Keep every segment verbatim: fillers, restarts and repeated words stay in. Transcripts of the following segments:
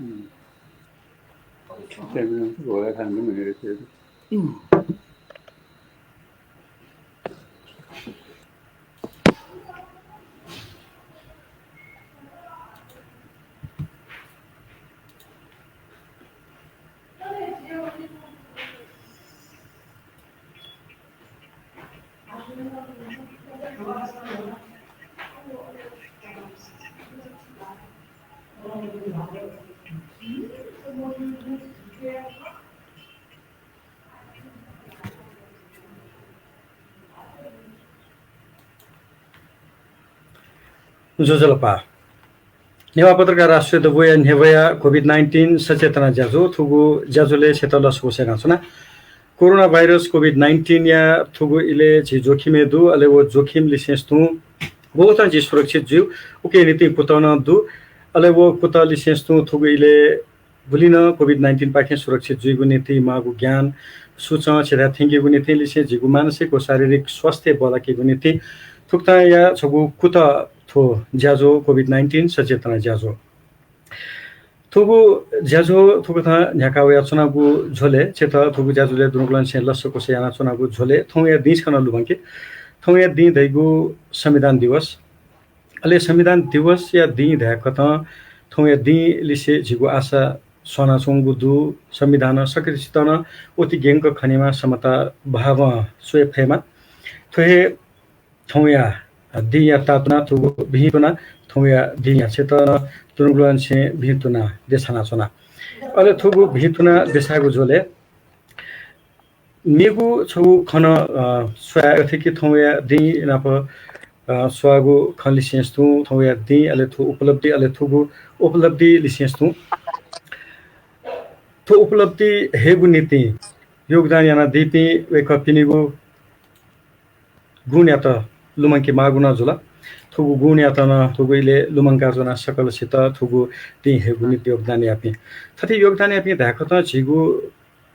嗯。下面我来看能不能有一些。嗯。 ज्वजलपा। नेवाः पत्रकार राष्ट्रिय दबूया न्ह्यब्वया COVID nineteen सचेतना ज्याझ्वः थुगु ज्याझ्वलय् छितः लसकुस यानाच्वना। कोरोना भाइरस COVID nineteen या थुगु इलय् झी जोखिमय् दु, अले व जोखिम लिसें तुं गुकथं झी सुरक्षित जुइ, उकिया निंतिं कुतः नं दु। अले व कुतः लिसें तुं थुगु इलय् गुलि नं COVID nineteen पाखें सुरक्षित जुइगु निंतिं माःगु ज्ञान, सुचं छिथाय् थ्यंकेगु निंतिं लिसें झीगु मानसिक व शारीरिक स्वास्थ्य बल्लाकेगु निंतिं थुकथंया छगू कुतः थ्व ज्याझ्वः COVID nineteen सचेतना ज्याझ्वः। थुगु ज्याझ्वः थुकथं न्ह्याका वयाच्वनागु झ्वलय् छितः थुगु ज्याझ्वलय् दुनुगलंनिसें लसकुस यानाच्वनागु झ्वलय् थौंया दिं छकः नं लुमंके। थौंया दिं धइगु संविधान दिवस। अले संविधान दिवसया दिं धाय्‌कथं थौंया दिं लिसे झीगु आशा स्वानाच्वंगु दु। संविधानं सकसितं नं उतिग्यंक खनेमा, समता भावं स्वये फयेमा। थ्व हे थौंया दिंया तातुना थुगु भिंतुना थौंया दिंया छितः नं दुनुगलंनिसें भिंतुना देछानाच्वना। अले थुगु भिंतुना देछायेगु झ्वलय् मेगु छगू खँ नं, अ, स्वये अथे कि थौंया दिं नाप, अ, स्वाःगु खँ लिसें तुं थौंया दिं, अले थ्व उपलब्धि, अले थुगु उपलब्धि लिसें तुं थ्व उपलब्धि हयेगु निंतिं योगदान यानादीपिं वय्‌कःपिनिगु गुणयात लुमंके माःगु नं जुल। थुगु गुणयात नं थुगु इलय् लुमंकाच्वना सकलसित थुगु दिं हयेगु निंतिं योगदान याःपिं। थथे योगदान याःपिं धाय्‌कथं झीगु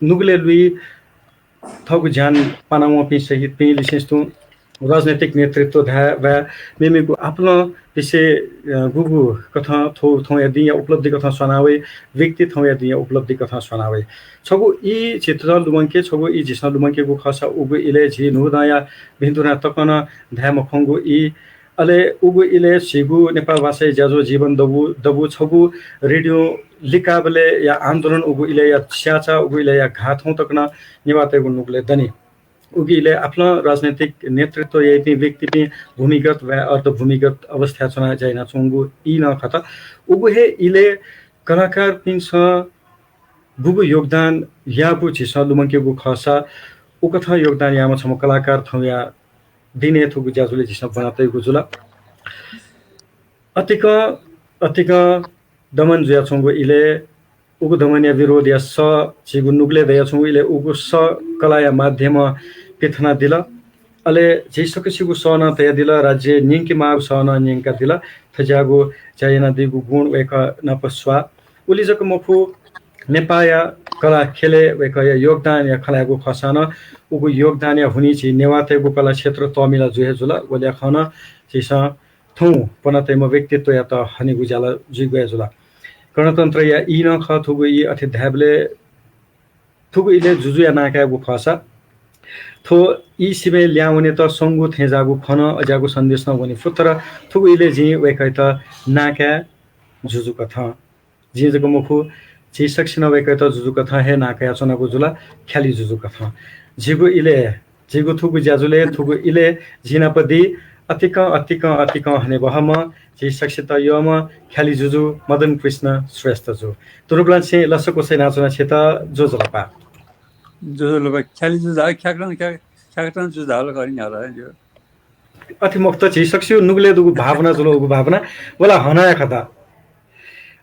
नुगलय् लुइ थःगु ज्यान पानावंपिं शहीदपिं लिसें तुं राजनैतिक नेतृत्व धाये वा मेमेगु आपालं विषय, अ, गुगु कथं थ्व थौंया दिंया उपलब्धि कथं स्वानावइ, व्यक्ति थौंया दिंया उपलब्धि कथं स्वानावइ। छगू ई झीत लुमंके, छगू ई झीसं लुमंकेगु खःसा उगु इलय् झी न्हूदँया भिंतुना तकं नं धाये मखंगु ई अले उगु इलय् झीगु नेपाल भाषाया ज्याझ्वः जीवन दबू, दबू छगू रेडियो लिकाबलय्‌या आन्दोलन उगु इलय्‌या स्याःचाः उगु इलय्‌या घाः थौं तक नं नेवाःतय्‌गु नुगलय् दनि। उगु इलय् आपालं राजनैतिक नेतृत्व याइपिं व्यक्तिपिं भूमिगत वा अर्धभूमिगत अवस्थाय् च्वना ज्या यानाच्वंगु ई नं खत। उगु हे इलय् कलाकारपिन्सं गुगु योगदान याःगु झीसं लुमंकेगु खःसा उकथं योगदान याःम्ह छम्ह कलाकार थौंया दिनय् थुगु ज्याझ्वलय् झीसं ब्वना तइगु जुल। अतिकं, अतिकं दमन जुयाच्वंगु इलय् उगु दमनया विरोधया सः झीगु नुगलय् दयाच्वंगु इलय् उगु सः कलाया माध्यमं पिथनादिल। अले झी सकसिगु सः नं तयादिल, राज्यय् न्यंकेमाःगु सः नं न्यंकादिल। थज्याःगु ज्या यानादीगु गुण वय्‌कः नाप स्वाः। उलि जक मखु, नेपाःया कला ख्यलय् वय्‌कःया योगदानया खँ ल्हायेगु खःसां नं उगु योगदानया हुनिं झी नेवाःतय्‌गु कला क्षेत्र तःमिला जुइ हे जुल। व ल्याखं नं झीसं थौं ब्वना तइम्ह व्यक्तित्वयात हनेगु ज्याला जुइगु हे जुल। गणतन्त्रया ई नं खः। थुगु ई अथे धायेबलय् थुगु इलय् जुजुया नां कायेगु खःसा थ्व ई सिबें ल्याहां वनेत संगु थेंजाःगु खँ नं अज्याःगु सन्देश नं वने फु। तर थुगु इलय् जिं वय्‌कःयात नां काये जुजु कथं। जिं जक मखु, झी सकसिनं वय्‌कःयात जुजु कथं हे नां कयाच्वनागु जुल, ख्यालि जुजु कथं। झीगु इलय्, झीगु थुगु ज्याझ्वलय्, थुगु इलय् झी नाप दी अतिकं, अतिकं, अतिकं हनेबहःम्ह झी सकसित यःम्ह ख्यालि जुजु मदन कृष्ण श्रेष्ठ जु। दुनुगलंनिसें लसकुस यानाच्वना छित, ज्वजलपा। ज्वजलपा। ख्यालि जुजु धाल, ख्याकथं, ख्या-, ख्याकथं जुजु धाल खः नि न्ह्याल, ज्यू। अथे मखुत, झी सकसिगु नुगलय् दुगु भावना जुल, उगु भावना वला हनाया खता।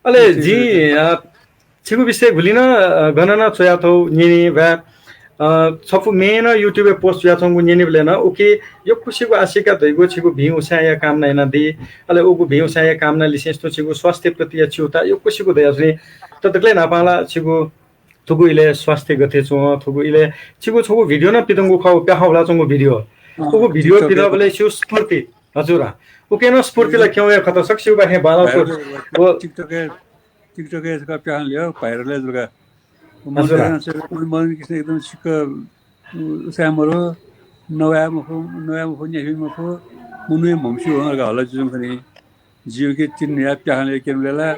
अले जिं, अ, छिगु विषय गुलि नं, अ, गन नं च्वयातःगु न्यने वा, अ, छपु म्ये नं YouTube-य् post जुयाच्वंगु न्यनेबलय् नं उकी यक्वसिगु आशिका धइगु छिगु भिं उसाँय्‌या कामना यानादी। अले उगु भिं उसाँय्‌या कामना लिसें तुं छिगु स्वास्थ्य प्रतिया च्यूताः यक्वसिगु दयाच्वनी। त दकलय् न्हापां ला छिगु थुगु इलय् स्वास्थ्य गथे च्वं, थुगु इलय् छिगु छगू video नं पिदंगु खः, प्याखं हुलाच्वंगु video। अँ, उगु video TikTok-य् पिदंबलय् छिगु स्फूर्ति, हजुर, अँ। उकी नं स्फूर्ति ला क्यं वया खत, सकसिगु बाहें बांलाः। अँ, व TikTok-य्, TikTok-य् छकः प्याखं ल्यः, viral हे जुल का। मदन कृष्ण एकदम छिक्क उसाँय् मरु, नवाये मफु, नवाये मफु, न्याफे मफु, मनू हे म्हमस्यू हं का हल्ला जुजुं खनी। जिगु कि तीन हजार प्याखं ल्यः क्यनेबलय् ला,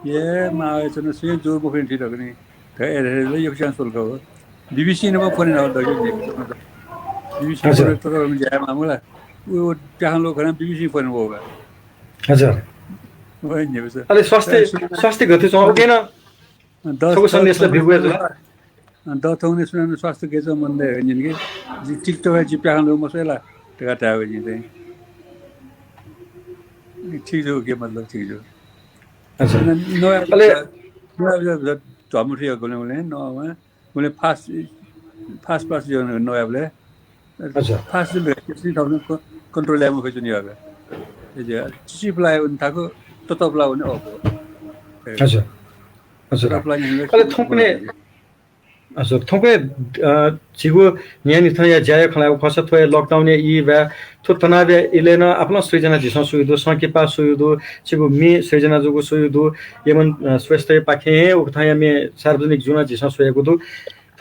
ए मावय् च्वन सुं जू मखु नि थी धकनी। ध ए रे रे यक्स्यां स्वल का हो। BBC नं फोन यानाः दक्यं न्ह्यइपुसे। BBC फोन ततःधंगु ज्या याये माःम्ह ला। उ प्याखं ल्यः खनाः BBC फोन वः का। हजुर। वहे न्ह्यइपुसे। अले स्वास्थ्य, स्वास्थ्य गथे च्वं? OK नं? दस, छगू सन्देश ला बिगु जुल। दस थौंकन्हय् सुनानं स्वास्थ्य गथे च्वं मन्त हे न्यन कि, जि TikTok-य् जि प्याखं ल्यः मस्वये ला धकाः धाये वइ जिं चाहिँ। ठीक जू, OK, मतलब ठीक जू। अच्छा। न-, नवाये, अले नवाये, झ्वामथुया गुबलें गुबलें, नवाये, गुबलें fast, fast, fast जुइ नवायेबलय्। अच्छा। Fast जुइ, थःपिं control याये मफइ च्वनी का। ए जे, चिचिप लाये वने थाकु, ततप लाये वने अःपु। अच्छा। हजुर। अले थौंकन्हय्, हजुर, थौंकन्हय्, अ, झीगु न्हियान्हिथंया ज्याया खँ ल्हायेगु खःसा थ्व हे lockdown-या ई वा थ्व तनावया इलय् नं आपालं सृजना झीसं स्वयागु दु, संकिपा स्वयागु दु, छिगु म्ये सृजना जूगु स्वयागु दु, यमन, अ, श्रेष्ठया पाखें हे उकथंया म्ये सार्वजनिक जुयाः झीसं स्वयागु दु।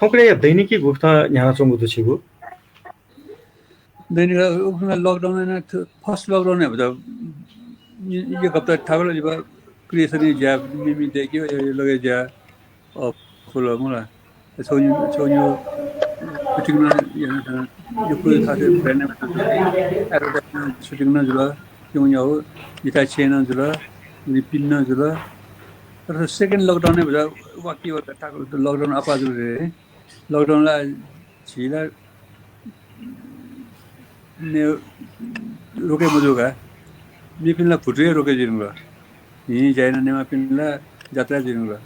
थौंकन्हय्‌या दैनिकी गुकथं न्ह्यानाच्वंगु दु छिगु? दैनिक, उखुन्हु lockdown यानाः थ-, first lockdown हे भचा, इ-, एक हप्ता थाकु ला लिपा creation-य् ज्या मेमेगु दय्‌के, ए, ए, लगय् ज्या, अ, फुल मला। छगू, छगू shooting नं याना, यक्व थासय् brand name advertisement shooting नं जुल, क्यंगु याउ, जिथाय् छेँय् नं जुल, पिने नं जुल। तर second lockdown-य् भचा वाक्य वाक्य थाकु lockdown अप्वः जुल रे। Lockdown ला झी ला ने रोके मजू का। मेपिं ला भुतुइ हे रोके जुइधुंकल। हि ज्या याना नेमाःपिं ला जात्रा जुइधुंकल।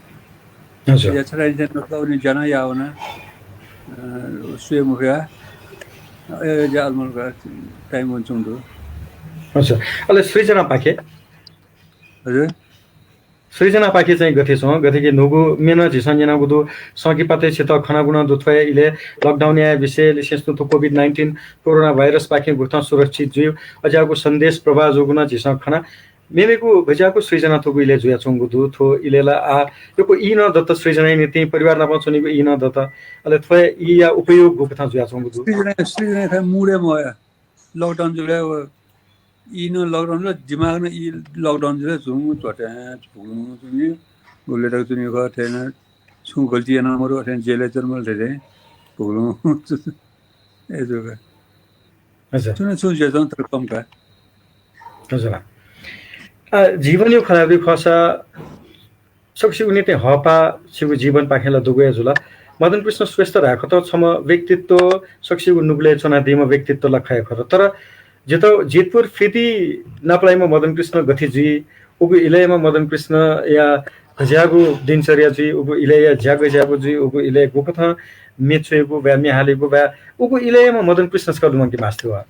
हजुर। या छता इन्सान नखला उनी ज्या नं याः वना। अ, स्वये मफया। अ, ज्या अलमल का time वनाच्वंगु दु। हजुर। अले सृजनापाखे? हजुर। सृजनापाखे चाहिँ गथे च्वं, गथे कि न्हूगु म्ये नं झीसं न्यनागु दु, संकिपातय् छितः खनागु नं दु, थ्व हे इलय् lockdown-या विषयलिसें तुं थ्व COVID nineteen कोरोना भाइरसपाखें गुकथं सुरक्षित जुइ, अज्याःगु सन्देश प्रवाह जूगु नं झीसं खना। मेमेगु गज्याःगु सृजना थुगु इलय् जुयाच्वंगु दु, थ्व इलय् ला आः यक्व ई नं दत, सृजनाया निंतिं परिवार नाप च्वनीगु ई नं दत। अले थ्व हे ईया उपयोग गुकथं जुयाच्वंगु दु? सृजना, सृजना खः मूडय् मवया। Lockdown जुल हे व ई नं lockdown जुल, दिमाग नं ई lockdown जुल, झुं च्वथें भुगुलुं च्वनी, गुबलय् तक च्वनी खः, थथे नं छुं गल्ती याना मरु, अथें जेलय् च्वने मल, थथे भुगुलुं ए जुल का। अच्छा। छुं नं छुं जुयाच्वं, तर कम का। हजुर। अ, जीवनया खँ ल्हायेगु खःसा सकसिगु निंतिं हःपाः छिगु जीवनपाखें ला दुगु हे जुल। मदन कृष्ण श्रेष्ठ धायेखत छम्ह व्यक्तित्व, सकसिगु नुगलय् च्वनादीम्ह व्यक्तित्व ला खः हे खः। तर जितः जितपुर प्रीति नापलाइम्ह मदन कृष्ण गथे जुइ, उगु इलय्‌म्ह मदन कृष्णया गज्याःगु दिनचर्या जुइ, उगु इलय्‌या ज्या गज्याःगु जुइ, उगु इलय् गुकथं म्ये च्वयेगु वा म्ये हालेगु वा उगु इलय्‌म्ह मदन कृष्ण छकः लुमंके मास्ति वा।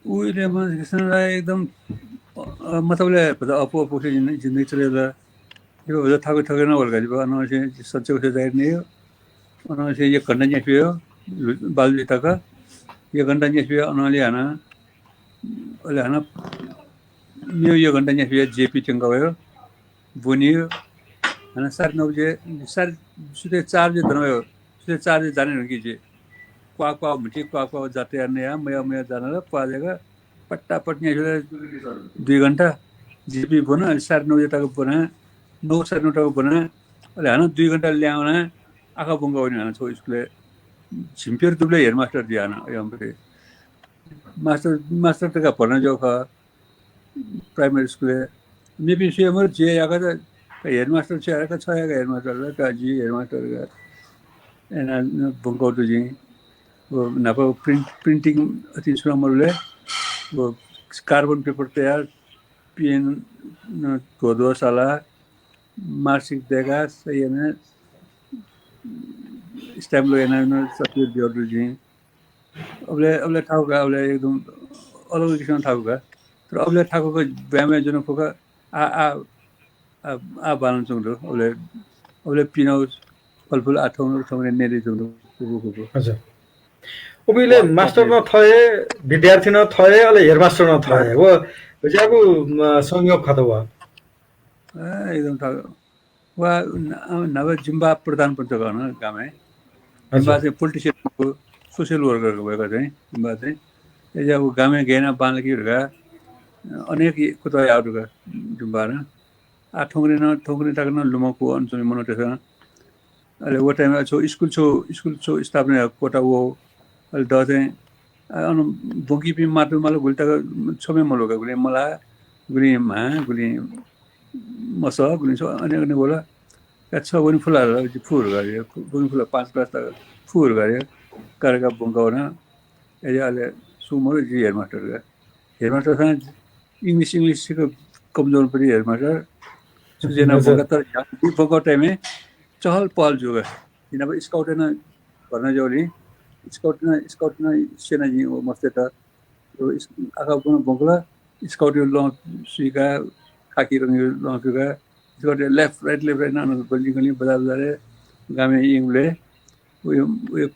उ इलय् मदन कृष्ण ला एकदम, अ, मतलब ले भचा अप्वः अप्वः जिन्दगी चले ला। जिपा भचा थाकु थके नं वल का, जिपा अनंसे सच्चो से जाहिर नहीं हो। अनंसे एक घण्टा न्याफे हो, बालुजी तक। एक घण्टा न्याफे हो, अनंले हानं, अले हानं मेव एक घण्टा न्याफे हो, जेपी त्यंका वयो। ब्वनी। हानं साढे नौ बजे, साढे, सुते चार बजे धन वयो। सुते चार बजे जाने धुंकी जि। क्वाः क्वाः म्हुति, क्वाः क्वाः जात याना या, मया मया जाना ला, क्वाः जक पट्टापट न्याफे दुई घण्टा। जेपी ब्वन, अले साढे नौ बजे तक ब्वना, नौ साढे नौ तक ब्वना। अले हानं दुई घण्टा ल्याहां वना, आखः ब्वंका वनी हानं छगू स्कुलय्। झिंप्यदँ दुबलय् हेडमास्टर जुया हानं, अय्‌नं पति। मास्टर, मास्टर तक भर्ना जुयागु खः। Primary school-य् मेपिं सुया मरु, जि याका त हेडमास्टर छु याका, छ याका हेडमास्टर का, जि हेडमास्टर का। एना ब्वंकाउ दु जिं। व न्हापा print, printing अति सुना मरुले। व carbon paper तयार, पेन, न, धोधो साला, marksheet दय्‌का, सही याना, stamp लो याना, न, सफेद बियर दु जिं। अबले, अबले थाकु का, अबले एकदम अलग किसिम थाकु का। तर अबले थाकु का ब्यामय् जुन फुका, आ, आ, आ, आ बालन च्वंगु दु। अबले, अबले पिनौ फलफुल आ थौं, थौं नेरी च्वंगु दु। कुकु, कुकु। अच्छा। उबले वाह, मास्टर वाह। न थहे, विद्यार्थी न थहे, अले हेडमास्टर न थहे। व, ज्यागु, म, संयोग खत व। एकदम वा। न्हापा जिम्बा प्रधान पनि जक गामय्। जिम्बा चाहिँ पोलिटिसियन, सोसियल वर्कर वय्कः चाहिँ। जिम्बा चाहिँ एज्या व गामय् गय् याना बांलाकी धकाः अनेक कुतः याः धकाः जिम्बा नं। आ थौंकन्हय् नं, थौंकन्हय् तक नं लुमंकू अन च्वनी मनूतय्सं। अले व टाइमय् छौ स्कुल छौ, स्कुल छौ स्थापना याः कोटा व। अले द चाहिँ अन ब्वंकीपिं मात्र माल, गुलि तक छम्ह मलुका, गुलिं मला, गुलिं म्हा, गुलिं मसः, गुलिं छौ अनेक अनेक वल। का छ वने फुला फुर गाडी, वने फुला पाँच क्लास तक फुर गाडी। कारका ब्वंका वन। एज्या अले सुं मरु जि हेडमास्टर का। हेडमास्टर सा English, English सिक कमजोर परि हेडमास्टर। सुजेना बंका तर ब्वंका टाइमय् चहल पहल जुगा। जिनाप स्काउट न भर्ना जौली। स्काउट न, स्काउट न सेना जि मस्ते त। आखा ब्वंकल स्काउट लँ सुइका, खाकी रंग लँ सुइका। Scout left right, left right ना बल्ली गल्ली बजार बजारे गामे इंगले। उ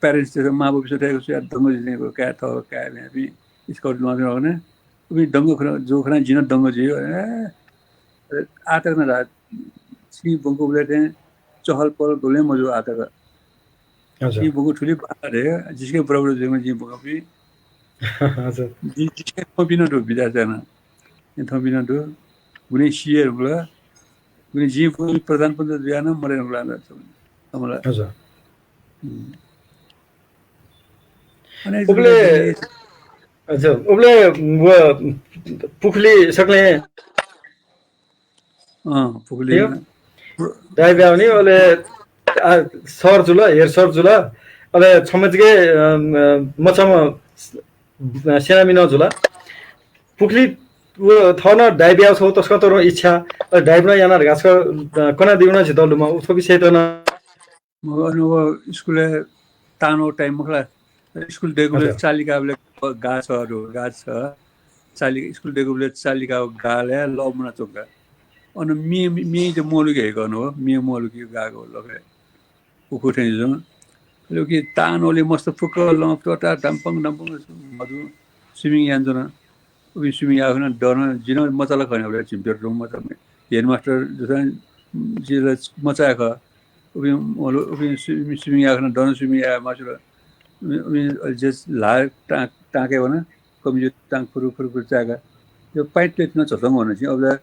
parents ते माँ बाप से थे सुया दंग जिने का थो का में स्काउट लँ सुइका ने। उबी दंग खना जो खना जिना दंग जियो। आतक ना रा छि ब्वंकु बले थे चहल पहल गुले मजू आतक। अच्छा। छि ब्वंकु थुली बाहर है, जिसके बराबर जुइमा जि ब्वंकु। अच्छा। जि, जिसके थोपिन दु विद्यार्थी ना। थोपिन दु। गुने सियर गुला। गुने जि ब्वंकु प्रधान पञ्च जुया ना मरे गुला ना। समला। अच्छा। उबले, अच्छा, उबले व पुखली सकले अँ, पुखली। दाइ ब्याउनी, अले, आ, सर जुल, हेर सर जुल, अले छमचके, अ, अ, मचाम, अ, सेनामिन जुल। पुखली, व, थन दाइ ब्याउ छौ तस्कं तरुं इच्छा, अले दाइ ब्याउ याना धकाः छ, अ, कना दिउन झित लुम, उथो विषय त न। मग अन व स्कुलय् तानो टाइम मखला। स्कुल दय्‌कूबलय् अच्छा। चालिकाबलय् गा छ, गा छ। चालि-, स्कुल दय्‌कूबलय् चालिका गालय् लः मुनाच्वंका। अन मे, मे जे मोलुके हे गन हो, मे मोलुके गागो लगे। उखु थें जुं। लुकी तानोले मस्त फुक्क लँ त्वता दम्पङ दम्पङ मधु swimming यान जुन। उबी swimming याखना दन, जिन मचाला खने, उबी झिम्प्यर दु मचा। Headmaster जसं जिला मचाया खः। उबी मोलु, उबी swimming, swimming याखना दन swimming या मासुला। उबी, उबी जे ला ता-, ताके वना, कमजोर तांक फुरु, फुरु, फुरु चाका। यो पाइप ते तिना झसंग वना, जि अब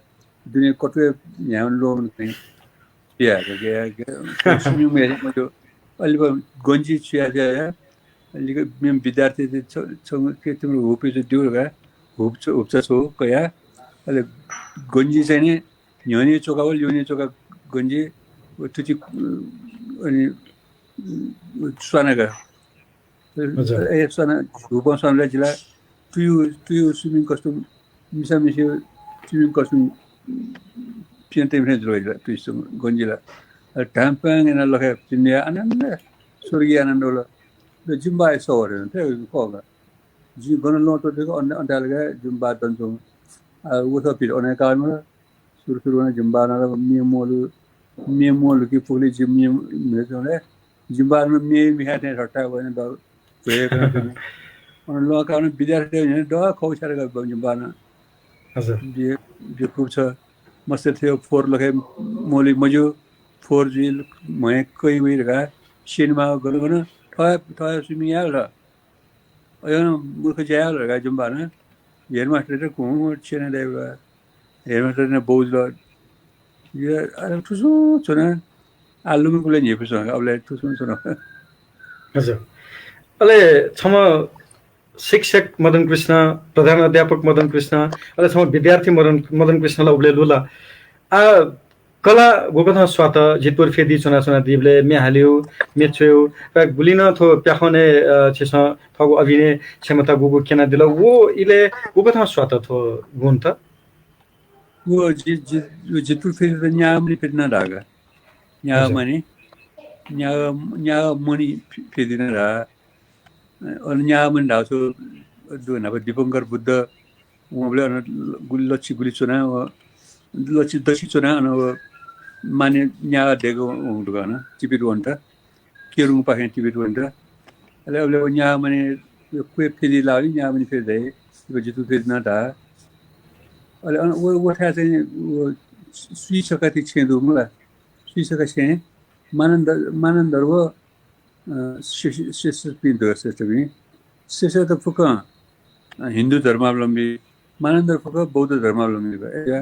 दुने कटुए न्यान लो मन कहीं। या, या, या, swimming में मजो। अलि ब गंजी छुया, या, या। अलि क-, मेम विद्यार्थी छ, छ, के तिम्रो हुपे जो दिउ का, हुप छ, हुप छ छो कया। अले गंजी चाहिँ नि न्ह्यःने चोका व ल्यूने चोका गंजी, व तुति, अ, अनि, अ, स्वाना का। अच्छा। ए, स्वाना, हुपं स्वाना जिला, तुयु, तुयु swimming costume, मिसा मिसी swimming costume, पियन तेम हे जुल जिला, तुयु swimming, गंजिला। अ, ढाम्पाङ एना लखे, चिन्या आनन्द, स्वर्गीय आनन्द होला। द जिम्बा ए सवर हे, थे, खो का। जि गन लँ तो देखो, अन-, अन डाल गए, जिम्बा दन तो। आ, वो सब फिर, अने कारण में, सुरु सुरु में जिम्बा ना, मे मोलु, मे मोलु की पुगली जि मे, मे जोने, जिम्बा ना मे मिखा थे रट्टा बने द, भे करने। अन लँ कारण विद्यार्थी ने द खौ छारे का जिम्बा ना। हजुर। बे, बे खूब छ, मस्त थियो, फोर लखे मोली मजू, फोर जी, मैं कई वई रका, सिनेमा गन गन, थय, थय swimming याल र। अय्, मूर्ख ज्या याल रे का जिम्बा ना। Headmaster त कुं छेना दे बा। Headmaster ने बौज ल। ये, अरे, थुसुं छुना। आलु में कुले न्हेपु सुं, अबले थुसुं छुना। हजुर। अले छम शिक्षक मदन कृष्ण, प्रधान अध्यापक मदन कृष्ण, अले छम विद्यार्थी मदन, मदन कृष्ण ला उबले लुला। आ, कला गुकथं स्वात, जितपुर फेदी च्वना च्वना दीबलय् म्ये हाल्यु, म्ये च्वयु, का गुलिं नं थ्व प्याखनय्, अ, छिसं थःगु अभिनय क्षमता गुगु क्यनादिल, व इलय् गुकथं स्वात थ्व गुण त? व जि-, जि-, जितपुर फेदी त न्यागः मणि फेदी ना धाःगु। न्यागः मणि, न्यागः, न्यागः मणि फे-, फेदी ना धाः। अन न्यागः मणि धाःगु छु दु न्हापा दीपंकर बुद्ध वंबलय् अन गुलि लच्छि गुलि च्वना, व लच्छि दच्छि च्वना, अन व माने न्यागः दय्‌क वं दुका अन, तिब्बत वंत। केरुङपाखें तिब्बत वंत। अले अबले व न्यागः मणि क्वय् फेदी लाः, न्यागः मणि फेदी धाइ, जितपुर फेदी ना धाः। अले अन व, व थाय् चाहिँ व स्वीछका ति छेँ दु मला, स्वीछका छेँ मानन्धर, मानन्धर व, अ, शे-, शे-, शेषपिं दु, श्रेष्ठपिं। शेष त फुक्कं, अ, हिन्दू धर्मावलम्बी, मानन्धर फुक्कं बौद्ध धर्मावलम्बी का। ए,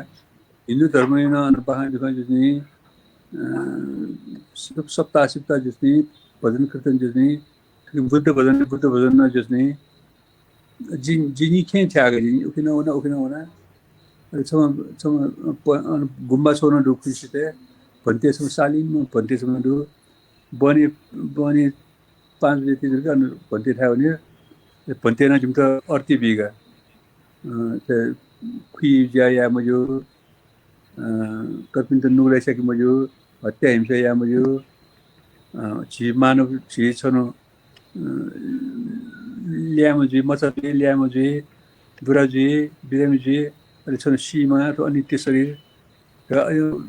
हिन्दू धर्मय् नं अन बाखं बिखं जुइ नि, अ, सप-, सप्ताह सिप्ताह जुइ नि, भजन कीर्तन जुइ नि, बुद्ध भजन, बुद्ध भजन नं जुइ नि। जिं, जिं नि खेँ थ्याःगु, जिं उखे नं वना, उखे नं वना। अले छम्ह, छम्ह, अ, प-, अन गुम्बा छगू नं दु खुसितय्। भन्ते छम्ह सालिम, भन्ते छम्ह दु। बहनी, बहनी पाँच बजे ति जुल का, अन भन्ते थाय् वने। भन्ते नं जिमित अर्ती बी का। अ, त खुइ ज्या याये मज्यू, अ, कर्पिन्त नुगलय् स्याके मज्यू, हत्या हिंसा याये मज्यू, अ, झी मानव, झी छन्हु, अ, ल्याय्म्ह जुइ, मचा जुइ, ल्याय्म्ह जुइ, बुरा जुइ, बिरामी जुइ, अले छन्हु सीमा, थ्व अनित्य शरीर। र यो,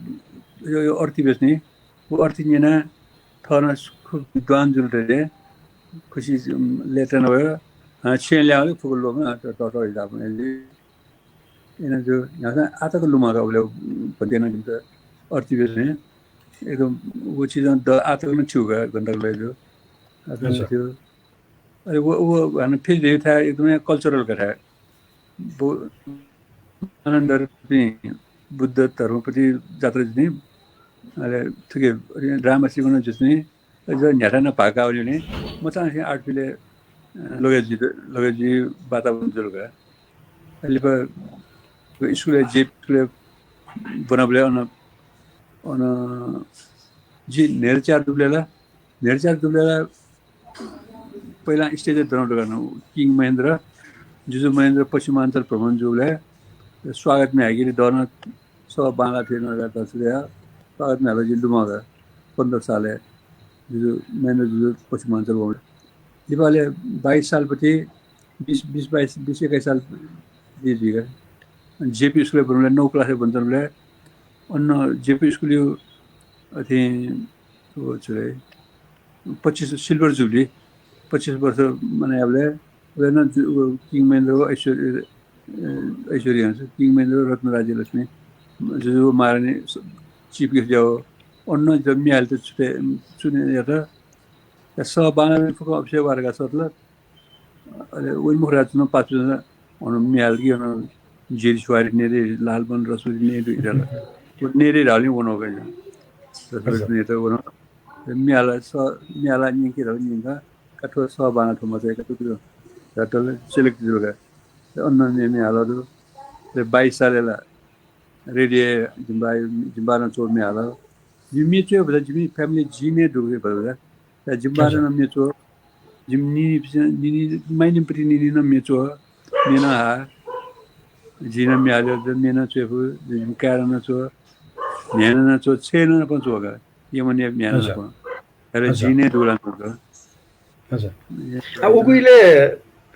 यो, यो अर्ती बेच्ने, व अर्ती न्यना थः नं खुब विद्वान जुल धैर्य, खुसी, उम्, लेतन वयो, अ, छेँ ल्यावले फुक्क लोम, अ, त-, त-, त-, हिसाबमा एना जो, यहाँ आतक लुमा का उले, उम्, भन्ते नं जिमित अर्ती बेच्ने, एकदम व चिजं द आतक नं छु का, गन्धक लय जो। आतक नं अच्छा। छु। अरे व, व, हानं फेरि थाय् एकदमै cultural का थाय्। बौ-, मानन्धरपिं बुद्ध धर्मपति जात्रा जुइ नि, अले थुके drama सिबन जुइ नि, अझ न्ह्याथाय् नं भाग काः वने नि, मचांनिसें आर्ट फिल्ड, अ, लगे जुइ, लगे जुइ वातावरण जुल का। अले लिपा स्कुलय्, जेपी स्कुलय् ब्वनाबलय् अन, अन जि न्हय्दँ च्यार दुबलय् ला, न्हय्दँ च्यार दुबलय् ला पहिला stage-य् दनाः दुगु नं किङ महेन्द्र, जुजु महेन्द्र पश्चिमाञ्चल भ्रमण जूबलय् स्वागत म्ये हायेगु दन, सः बांलाः थें नं का दर्शकतय् स्वागत म्ये हाल जि लुमंका पन्ध्र सालय् जुजु महेन्द्र जुजु पश्चिमाञ्चल वंबलय्। लिपा अले बाइस सालपति बिस, बिस बाइस, बिस एक्काइस साल जुइ जुइका। अन जेपी स्कुलय् ब्वनाबलय् नौ class-य् ब्वनाच्वनाबलय् अन जेपी स्कुलया अथे व छु रे, पच्चिस silver jubilee, पच्चिस वर्ष मनायाबलय् अले नं जु-, व किङ महेन्द्र व ऐश्वर्य, अ, ऐश्वर्य हंस, किङ महेन्द्र व रत्न राज्य लक्ष्मी, जुजु व महारानी स-, chief guest जुयाः अन नं जितः म्ये हालेत छुटे, छुने यात। या सः बांलाः फुक्कं अफिसय् वाः धकाः सःतल। अले वने मखु धकाः च्वन पाँच बजे अन म्ये हाल कि अन जेरी सुवारी नेरी लालमोहन रसवती नेरी धाल। व नेरी धाल नि वन वगैं। रसवती नेरी त वन। म्ये हाल स-, म्ये हाल न्यंके धाल न्यंका। का थ्व सः बांलाः थ्व मचाय् का थ्व धाल select जुल का। अन म्ये, म्ये हाल दु। अले बाइस सालय् ला रेडियो जिम्बा, जिम्बा नं च्वः म्ये हाल। जिमि म्ये च्वये भचा जिमि family gene-य् दु भचा। या जिम्बा नं म्ये च्वः। जिमि निनि, निनि, माइनिम्ह पति निनि नं म्ये च्वः। म्ये नं हाः। जि नं म्ये हाले, म्ये नं च्वये फु, जिमि काय् नं च्वः। न्हय्दँ नं च्वः, छय्दँ नं च्वः का। यमन म्ये नं च्वः। अले gene-य् दुगु ला च्वः का। अच्छा। आ, उगु इलय्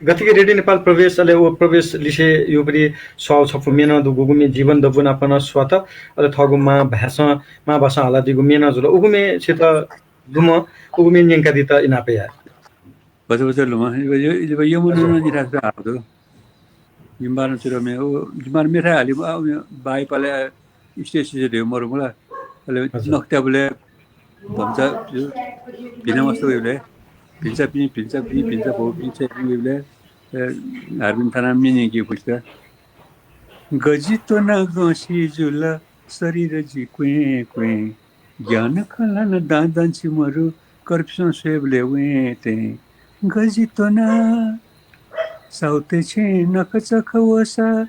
गथेकि रेडियो नेपाल प्रवेश, अले व प्रवेश लिसे योपरि स्वाव छपु म्ये नं दु, गुगु म्ये जीवन दबू नाप नं स्वात, अले थःगु मां भाय्सं, मां भासं हालादीगु म्ये नं जुल। उगु म्ये छित लुमं, उगु म्ये न्यंकादीत इनाप याये। बच्चा बच्चा लुमं, इबा यो, इबा यमन नं निथाय् हाल दु। जिम्बा नं चुरा म्ये, व जिम्बा नं मेथाय् हाली, आ, बाई पाले stage सिसे दे मरु मला। अले नखत्याबलय् भम्चा, भिना मस्त वइबलय्, भिन्चा पिं, भिन्चा पिं, भिन्चा भौ, भिन्चा पिं वइबलय्, ए, हारबिन थाना म्ये न्यंकी पुस्ता। गजि त्वना गँसि जुल, शरीर जि क्वें क्वें। ज्ञान खँ ल्हाना दां दांछि मरु, कर्पिसं स्वयेबलय् वें तें। गजि त्वना, साहुतय् छेँ नखचख वःसा,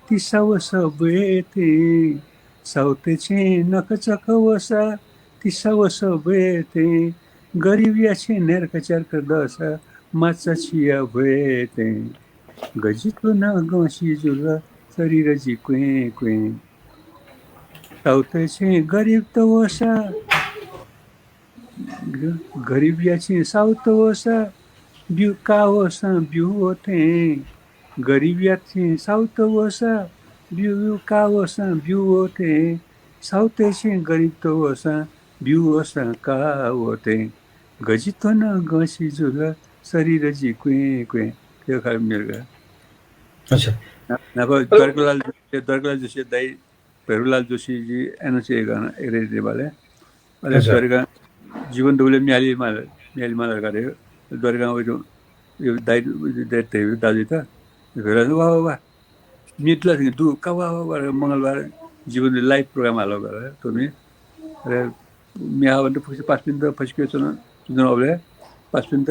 तिसा वसः ब्वये तें। साहुतय् छेँ नखचख वःसा, तिसा वसः ब्वये तें। गरिबया छेँ न्ह्यार्क च्यार्क दःसा, माचा छिया ब्वये तें। गजि त्वना गँसि जुल, शरीर जि क्वें क्वें। साहुतय् छेँ गरिबत वःसा, गरिबया छेँ साहुत वःसा, ब्यू का वःसां ब्यू वतें। गरिबया छेँ साहुत वःसा, ब्यू का वःसां ब्यू वतें। साहुतय् छेँ गरिबत वःसां, ब्यू वःसां का वतें। गजि त्वना गँसि जुल, शरीर जि क्वें क्वें। थ्व खः म्ये का। अच्छा। न्हापा द्वारकालाल, द्वारकालाल जोशी दाइ भैरवलाल जोशीजी एनएसए गन एरे नेपालय्। अले अच्छा। द्वारिका जीवन दबुले म्याली माल, म्याली माल गरे। द्वारिका वइ यो दाइ दाइ दाइ दाजुइ त। भैरवलाल वा वा वा। मितला दु का वा वा वा मंगलबार जीवन लाइभ प्रोग्राम हालो गर। तुमि अरे म्या वन्त फुक्स पासपिन्त फसिके चन। तुझन अबले पासपिन्त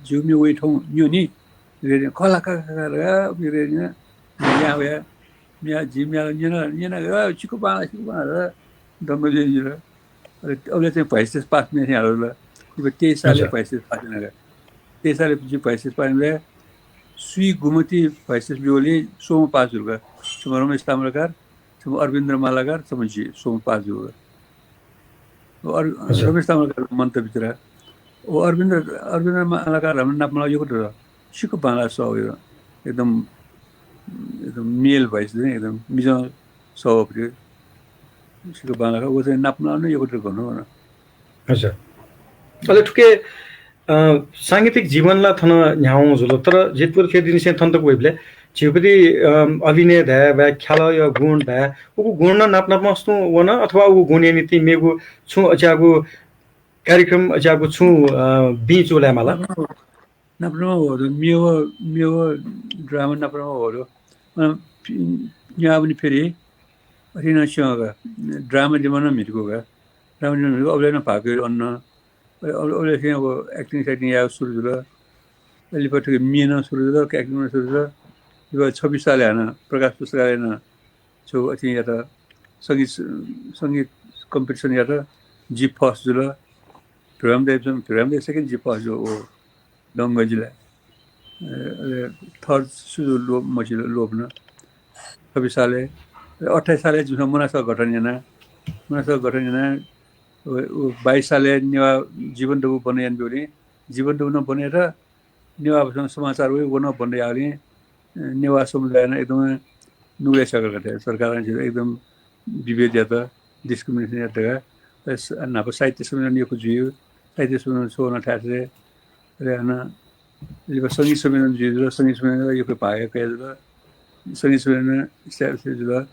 जिउ म्या वइ थौं न्यू नि। रे कला का का का रे म्या वया म्या जि म्या न्यना न्यना अ, चिकु बांला चिकु बांला दम्म जे जिल। अले अबले चाहिँ भोइस टेस्ट पास ने थियाल। इब तेइस सालय् अच्छा। भोइस टेस्ट पास ने। तेइस सालय् जि भोइस टेस्ट पास ने। सुइ गुमति भोइस टेस्ट बियोली सोम पास जुल का। सोम रमेश ताम्राकार, सोम अरविन्द मालाकार, सोम जि, सोम पास जुल का। अर-, अच्छा। रमेश ताम्राकार मन्त बिचरा। ओ अरविन्द, अरविन्द मालाकार हम नाप मला यकुत र। सिक बांला सौ यो। एकदम, एकदम मेल भोइस ने, एकदम मिजं सौ अपरे। सिक बांला का, वो चाहिँ नाप मला ने यकुत र गनो ना। अच्छा। अले थुके, अ, सांगीतिक जीवन ला थन न्ह्यावं जुल, तर जितपुर खेदिनिसें थन तक वइबले झिउपति, अ, अभिनय धाये, वा ख्यालया गुण धाये, उगु गुण न नाप नाप मस्तु वन, अथवा उगु गुण या निंतिं मेगु छुं अज्याःगु कार्यक्रम, अज्याःगु छुं, अ, बीं चुलाये माला? नाप नाप हो दो, मेव, मेव ड्रामा नाप नाप हो दो। अ, फि-, न्यावनी फेरि, अथि न स्यं का, ड्रामा जिमा न म्हितगु का। ड्रामा जिमा म्हितगु, अबले न भाग अन्न। अबले, अबले चाहिँ अब एक्टिङ सेक्टिङ यायेगु सुरु जुल। लिपा थुके म्ये नं सुरु जुल, एक्टिङ नं सुरु जुल। लिपा छब्बिस सालय् हानं प्रकाश पुस्तकालयय् नं छगू अथि यात, संगीत, संगीत कम्पिटिसन यात, जि फर्स्ट जुल। भिराम दाइ, भिराम दाइ सेकेन्ड, जि फर्स्ट जुल, ओ, दंग जिला। ए, अले थर्ड सु जुल, लोप, मसिल, लोप न। छब्बिस सालय्, अट्ठाइस सालय् जिमिसं मुनासभा गठन याना। मुनासभा गठन याना, व, व बाइस सालय् नेवाः जीवन दबू बन्द यानाबिउलिं, जीवन दबू नं बन्द यात, नेवाःपाखें समाचार वइ, व नं बन्द याःगुलिं, अ, नेवाः समुदायं एकदम नुगलय् स्याकल का धाये। सरकारं झीत एकदम विभेद यात, डिस्क्रिमिनेसन यात धकाः। अ, स-, न्हापा साहित्य सम्मेलन यक्व जुइ, साहित्य सम्मेलन स्वःगु थाय् थें। अले हानं लिपा संगीत सम्मेलन जुइ जुल, संगीत सम्मेलन यक्व भाग कया जुल, संगीत सम्मेलन स्याये जुल।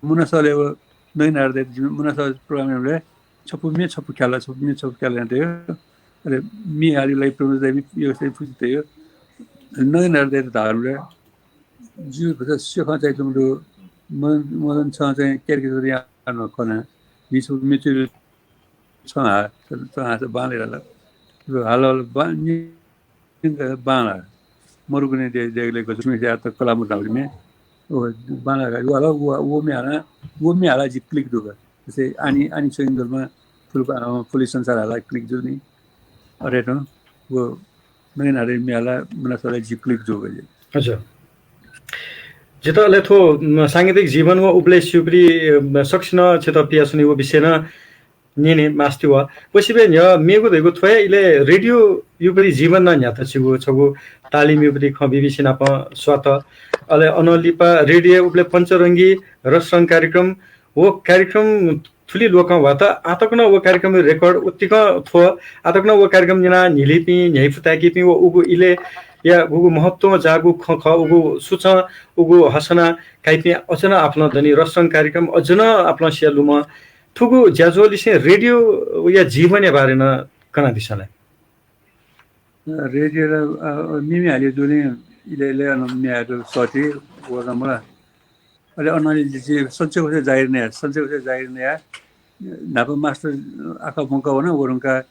मुनासभा व नगेन्द्र दाइ, मुनासभा प्रोग्राम याःबलय् छपु म्ये छपु ख्याल, छपु म्ये छपु ख्याल याना तय्। अले म्ये हाले लागि प्रमुख दाइ, व्यवस्था फुति तय्। नगेन्द्र दाइ धाःबलय् जिउ भचा स्यखं चाहिँ तुम दु, मदन, मदन छं चाहिँ क्यारक्यार याना खना। नि छपु म्ये चुइल छं हा, छं हा बांलाइ हाल। हाल, हाल, बां, नि बांला। मरुगुने दे, देगले गजमी यात कलामुद्रा में। ओ, बांला का, वाला, वो, वो म्ये हाला, वो म्ये हाला जि क्लिक दुगा। जस्तै आनी, आनी चैन दलमा फुल, अ, फुल संसार हाला क्लिक जुल नि। अरे त, वो नगेन्द्र दाइ म्ये हाला, मुनासभा हाला जि क्लिक दुगा जे। अच्छा। जितः अले थ्व, म, सांगीतिक जीवन व उबलय् स्यूपति, म, सकसिनं छितः पियाच्वनी व विषय नं न्यने मास्ति वा। व सिबें न्ह्यः मेगु धइगु थ्व हे इलय् रेडियो युपति जीवन नं न्ह्यात छिगु छगू तालिम युपति खँ बीबीसी नाप स्वात। अले अनं लिपा रेडियो उबलय् पञ्चरंगी रसरंग कार्यक्रम, व कार्यक्रम थुलि लोकं वात। आतक नं व कार्यक्रम रेकर्ड उत्तिकं थ्व। आतक नं व कार्यक्रम न्यनाः न्हिलिपिं, न्ह्यइपुताय्‌कीपिं व उगु इलय्‌या गुगु महत्वं जाःगु खँ खः, उगु सुचं, उगु हसना काइपिं अझ नं आपालं दनि। रसरंग कार्यक्रम अझ नं आपालं सिया लुमं। थुगु ज्याझ्वःलिसें रेडियोया जीवनया बारे नं कनादिसँ ला? रेडियो ला, अ, अ, मिमि हाले जुलिं इले, इले अन म्ये हायेत सःति, व नं मला। अले अनंलि जि सञ्चयकोषय् जागिर नया, सञ्चयकोषय् जागिर नया। न्हापा मास्टर आखः ब्वंका वन, व धुंकाः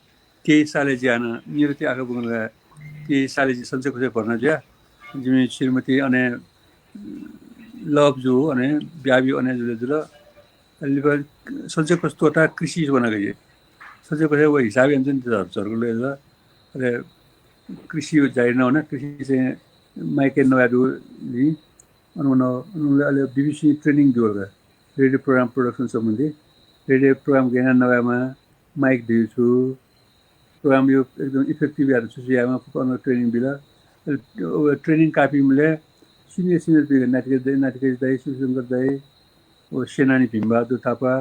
तेइस सालय् जि हानं निवृत्ति आखः ब्वंका, तेइस सालय् जि सञ्चयकोषय् भर्ना जुया। जिमि श्रीमती अन हे love जू, अन हे ब्याहा बी अन हे जुल जुल। लिपा सञ्चयकोष त्वःताः कृषि वनागु। सञ्चयकोषय् व हिसाब यानाः चाहिँ झर-, झर्गु लय् जुल। अले कृषि जागिर नं वन, कृषि चाहिँ माइकय् नवाये दुगुलिं अन वन, अन अले बीबीसी ट्रेनिङ ब्यूगु का। रेडियो प्रोग्राम प्रोडक्सन सम्बन्धी, रेडियो प्रोग्राम गय् यानाः नवायेमाः, माइक धइगु छु, प्रोग्राम यो एकदम effective यात छु छु यायेमाः, फुक्क अन ट्रेनिङ बिल। अले व ट्रेनिङ काःपिं मले senior senior पिं नाट्यकार दाइ, नाट्यकार दाइ, शिवशंकर दाइ, व सेनानी भीमबहादुर थापा,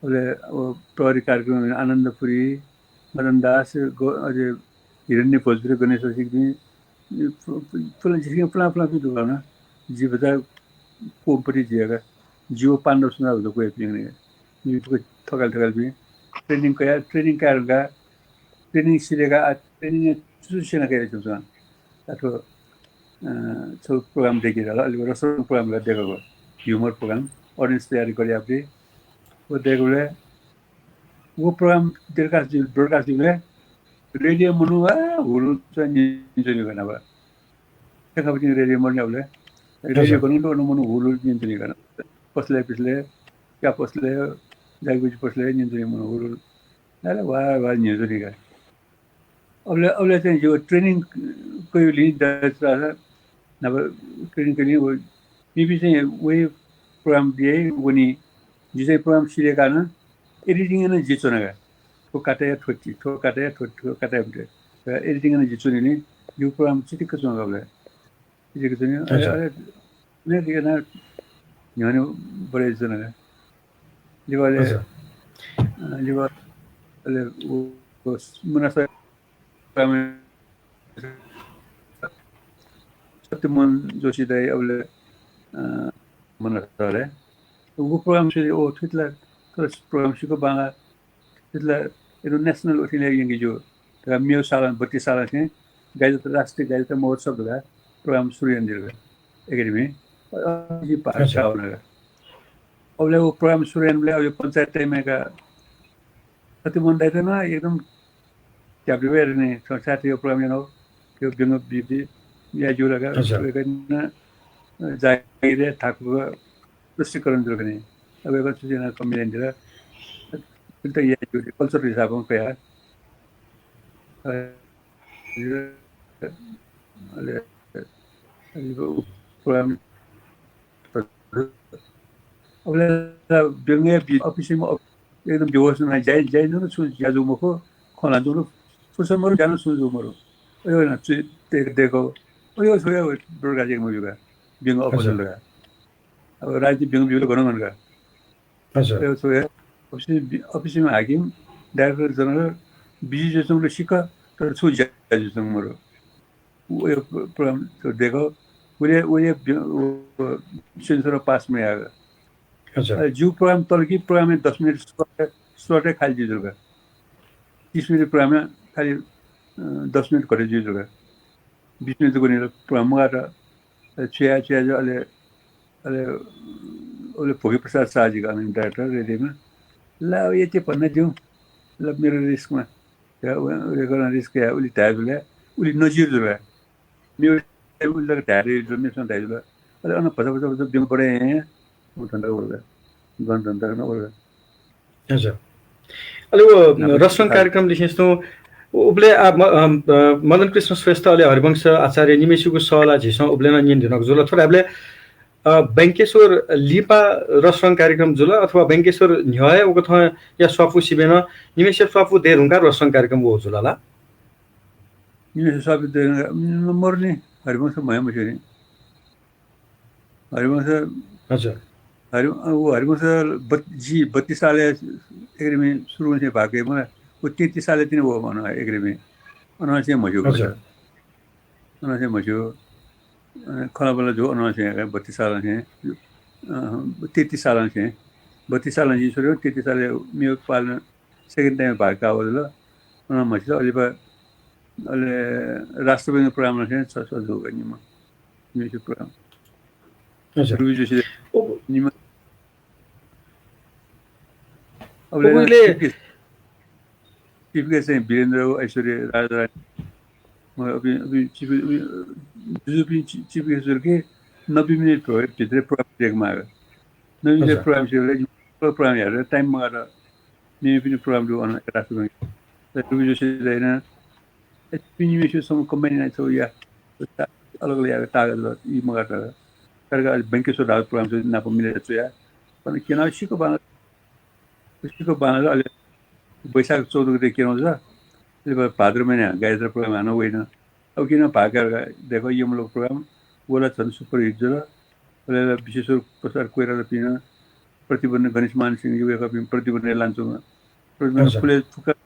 अले व प्रहरी कार्यक्रम आनन्दपुरी, मदन दास, गो-, अझ हिरण्य भोजपुरी, गणेश रसिकपिं, फु-, फु-, फुला, जिसिकं फुला फुला पिं दुकान, जि भचा कोमपति जियाका। जिगु पाण्डव सुनार हुँदा क्वय् पिने। नि थकाल थकाल पिं। ट्रेनिङ कया, ट्रेनिङ काय् का। ट्रेनिङ सिधय्‌का, आ, ट्रेनिङ चुसु सेना कया छुं छुं। आ थ्व, अ, छगू प्रोग्राम दय्‌के धाल, अले रसम प्रोग्राम का दय्‌कागु। ह्युमर प्रोग्राम, अडियन्स तयारी करिया पिं। व दय्‌कागुलय् व प्रोग्राम टेलिकास्ट जु-, ब्रोडकास्ट जूबलय् रेडियो मनू वा हुलु चाहिँ न्यंच्वनी का नाप। थ्यंकाः रेडियो मनू याबलय् रेडियो गन गन मनू हुलु न्यंच्वनी का नाप। पसलय् पिसलय्, च्या पसलय्, दाजुकिजा पसलय् न्यंच्वनी मनू हुलु। अले वा वा न्यंच्वनी का। अबलय्, अबलय् चाहिँ जिगु ट्रेनिङ कयागुलिं दाजुकिजा नाप ट्रेनिङ कयागुलिं व, मेपिं चाहिँ वइ प्रोग्राम बियाइ वनी। जि चाहिँ प्रोग्राम सिधय्‌का नं एडिटिङ याना जि च्वना का। थ्व कातया थ्व ति, थ्व कातया थ्व, थ्व कातया मते। एडिटिङ याना जि च्वनीगुलिं जिगु प्रोग्राम चिटिक्क च्वं का अबलय्। चिटिक्क च्वनी। अले, अच्छा। अले, अनेक याना न्ह्यःने बढे च्वना का। लिपा अले, अच्छा। अ, लिपा अले व, व मुना सर सत्यमोहन जोशी दाइ, अबलय्, अ, मुना सर हे। व प्रोग्राम सिधय्, ओ, थुइतला, तर प्रोग्राम सिक्क बांला, थुइतला, एकदम नेसनल उथिले यंके ज्यू। तर मेगु सालं, बत्तीस सालं चाहिँ गाइजात, राष्ट्रिय गाइजात महोत्सव धकाः प्रोग्राम सुरु यानादिल का एकेडेमी। अ, अ, जि भाग अच्छा। चावल का। अबलय् व प्रोग्राम सुरु यानाबलय् अब यो पञ्चायत time-य् का सत्यमोहन दाइयात नं एकदम ध्यापुइ यात नि, थ्व साथी यो प्रोग्राम यानागु, यो व्यंग्य बिति याये ज्यू ला का, अच्छा। वय्‌कलं जागिरय् थाकु प्रस्तुतिकरण जुल का नि। अब वय्‌कलं छुं छुं यानाः कम मिलाय् यानादिल। त याये ज्यू, कल्चरल हिसाबं कया। अ, अले, अले प्रोग्राम अबलय् व्यंग्य बि-, अफिसय् म-, एकदम बेहोस नं, ज्या, ज्या याना नं छुं ज्या जू मखु, खँ ल्हाना जू मखु, फुर्सद मरु, ज्या याना नं छुं जू मरु। अय् नं चुइ दय्‌क, दय्‌क, अय् छु या ब्रोडकास्ट याके मब्यू का, व्यंग्य अफिसर अच्छा। धकाः। अब राजनीति व्यंग्य ब्यूगु गन गन का। अच्छा। अय् छु या, अफिसय् बि-, अफिसय् हाकिम, डाइरेक्टर जनरल, बिजी जुयाच्वंगु सिक्क, तर छुं ज्या जुयाच्वंगु मरु। व यो प्रोग्राम दय्‌क, उलि, उलि ब्य-, व सेन्सर पास मयाः। अच्छा। अ, जिगु प्रोग्राम तल कि प्रोग्रामय् दस मिनेट स्लट, स्लटय् खालि जुइ जुल का। तीस मिनेट प्रोग्रामय् खालि, अ, दस मिनेट घटे जुइ जुल का। बिस मिनेट जक वनी प्रोग्राम मगात। अ, छु याये, छु याये, अले, अले, अले भोगे प्रसाद शाहजी का अन डाइरेक्टर रेडियोमा। ला, यति भन्ना ज्यू। ला, मेरो रिस्कमा। या, उ, वय्‌कलं रिस्क कयाः उलि धाये जुल, उलि नजिर जुल। मेगु उलि तक धाये जुल, मेसं धाये जुल। अले अन भचा भचा भचा ब्यंग्य बढे हे, व धन्दा वल का। गन धन्दा नं वल का। अच्छा। अले व नाप रसरंग कार्यक्रम लिसें तुं उबलय् आ, म-, अ, अ, मदन कृष्ण श्रेष्ठ अले हरिवंश आचार्य निम्हय्‌सिगु सः ला झीसं उबलय् नं न्यने धुनागु जुल। थ्व धायेबलय्, अ, ब्यंकेश्वर लिपा रसरंग कार्यक्रम जुल अथवा ब्यंकेश्वर न्ह्यः हे उकथंया स्वापू सिबें नं निम्हय्‌सिया स्वापू दये धुंकाः रसरंग कार्यक्रम वःगु जुल ला? निम्हय्‌सिया स्वापू दये धुंकाः, उम्, मरु नि, हरिवंश म्हया मस्यू नि। हरिवंश, अच्छा। हरि-, व हरिवंश बत-, जि बत्तीस सालय् एकेडेमी सुरु वंसे भाग कयाः मला, व तेत्तीस सालय् तिनि वःम्ह अन एकेडेमी। अन चाहिँ म्हस्यू अच्छा। अन चाहिँ म्हस्यू। अ, खँल्हाबल्हा जू अन चाहिँ बत्तीस सालं चाहिँ, अ, तेत्तीस सालं चाहिँ। बत्तीस सालं जि सुरु, तेत्तीस सालय् मेगु पालं second time भाग काः वल। अन म्हस्यू अलिपा, अले राष्ट्रपतिया प्रोग्राम चाहिँ छ, छ जू का निम्ह। निम्हय्‌सिया प्रोग्राम। अच्छा। रवि जोशी ओ। निम्ह। अबले उबले chief guest, chief guest चाहिँ वीरेन्द्र, ऐश्वर्या, राजा रानी। म अभि, अभि chief, अभि, जुजुपिं chi-, chief guest जुल कि नब्बे मिनेट भित्र प्रोग्राम ब्रेक माः। नब्बे मिनेट अच्छा। प्रोग्राम सिबलय् प्रोग्राम यायेत time मगात। मेपिनि प्रोग्राम दु अन राष्ट्रपति। रवि जोशी दाइनं, ए, पिनिम्हय्‌सित सम्म combine यानाः छगू या, अलग अलग यायेगु ताःगु जुल, ई मगात। तर का ब्यंकेश्वर दाइया प्रोग्राम चाहिँ नाप मिले च्वया। अन क्यनाः सिक्क बांलाः, सिक्क बांलाः अले वैशाख चौध गते क्यनागु जुल। अले भाद्र महिनाय् गायत्री प्रोग्राम हानं वइन। अब किन भाग काय् दय्‌क यमलोक प्रोग्राम, व ला झन superhit जुल। अले ला विश्वेश्वर प्रसाद कोइरालापिं, प्रतिबन्ध गणेशमान सिंह वय्‌कःपिं प्रतिबन्ध लानाच्वंगु। प्रतिबन्ध अच्छा। फुले फुक्क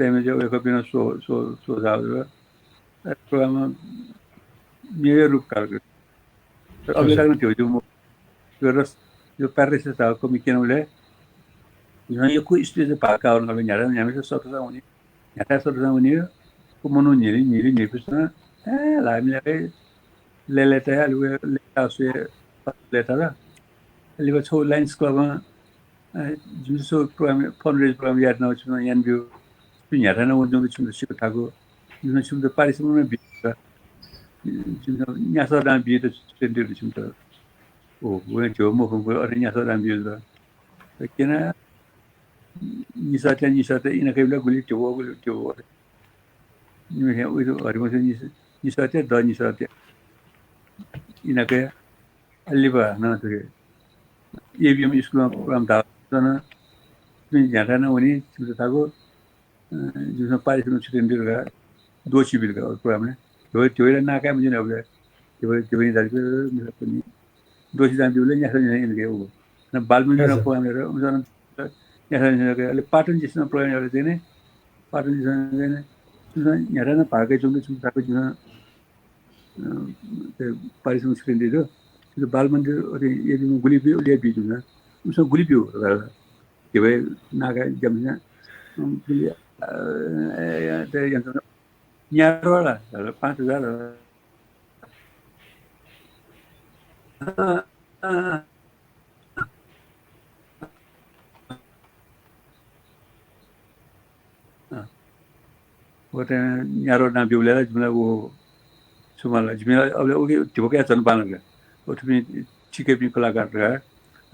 time-य् वय्‌कःपिं स्व, स्व, स्व जाः जुल। अ, प्रोग्राम मेगु रूप काल। तर अबले अच्छा। तक नं थ्यंगु मखु। यो रस, यो प्यारालाइसिस धाःगु कमी क्यनाबलय् झीसं यक्व स्टेज भाग काःगु न्ह्याथाय् न्ह्याम्हेसित सतुसां वनी, न्ह्याथाय् सतुसां वनी। यक्व मनू न्हिली न्हिली न्हिपिसं ए ल्हाःमिलाय् लय्‌लय्‌ताया, अले वया लय्‌ताः स्वये लय्‌ताल। अले लिपा छगू लायन्स क्लबं अ, जिमिसं प्रोग्राम, फन्ड रेज प्रोग्राम यायेधुनागु छिमिसं यानाब्यु। छिपिं न्ह्याथाय् नं वनाच्वंगु छिमित सिक्क थाकु। जिमिसं छिमित पारिश्रमिक नं बी। जिमिसं न्यासः दां बी त छितः। ओ, वं झ्यः मखंगु अथे न्यासः दां बी जुल। क्यना निसः त्या, निसः त्या इनाकयाबिल, गुलि ध्यबा, गुलि ध्यबा। निम्ह हे उइ हरिवंश निस-, निसः त्या, द निसः त्या इनाकया। अले लिपा हानं थुके एबीएम स्कुलमा प्रोग्राम धाःगु च्वन। जिमि न्ह्याथाय् नं वनी, छिमित थाकु, अ, जिमिसं पारिश्रमिक छुट्यानादिल का, द्वःछि बिल का, अले प्रोग्रामय्। ध्यबा, ध्यबाया नां काये मज्यू नि अबलय्। ध्यबा, ध्यबाया नां धाःसा, मिसा पनि द्वःछि दां ब्यूबलय् न्यासः न्यासः इनाकया उ। न बालमन्दिरं हजुर। प्रोग्राम यात, उमिसं न्यासः न्यासः इनाकया। अले पाटन जिसं प्रोग्राम यात चाहिँ नि, पाटन जिसं चाहिँ नि, जिमिसं न्ह्याथाय् नं भाग कयाच्वंगु, छिमित थाकु जिमिसं अ, ते पारिश्रमिक छुट्यानादी दु। छिमित बालमन्दिर अथे एबीएम गुलि ब्यू, उलि बी जुल। उमिसं गुलि ब्यू धकाः। ध्यबाया नां काये ज्यामिसिनं, अ, गुलि, अ, ए, ए, ते यन्त्र न्यारो ला, पाँच हजार। अ, अ, अ। अ, व थें न्यारो दां ब्यूबलय् ला जिमिला व छु माल, जिमिला अबलय् उकी धिबा कयाच्वन बांलाक। व थुपिं चिकय्‌पिं कलाकार धकाः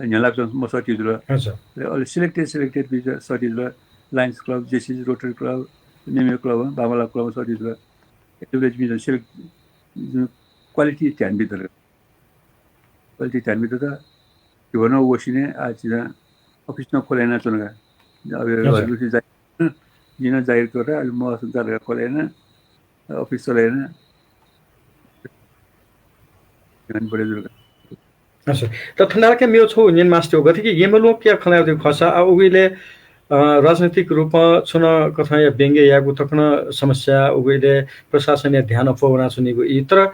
न्ह्यलाःपिसं मसःति जुल। अच्छा। अले, अले सिलेक्टेड, सिलेक्टेड पिसं सःति जुल। लायन्स क्लब, जेसीजी, रोटरी क्लब, मेमेगु क्लब, बांमलाःगु क्लब सःति जुल। अले जिमिसं सिलेक्ट, जिमिसं क्वालिटी ध्यान बी धकाः। क्वालिटी ध्यान बी धकाः। धिबा नं वःसिनं आः झीसं अफिस नं खोले यानाच्वन का। अब हजुर। हरिवंशं जागिर, जिं नं जागिर कयाः, अले महसञ्चार धकाः खोले याना, अफिस चले याना। ध्यान बढे जुल का। अच्छा। त थन लाक्क मेगु छगू न्यने मास्ति वः, गथे कि यमलोकया खँ ल्हायेगु खःसा, आ, उगु इलय्, अ, राजनैतिक रूपं छुं नं कथंया व्यंग्य यायेगु तक नं समस्या, उगु इलय् प्रशासनया ध्यान अप्वः वनाच्वनीगु ई। तर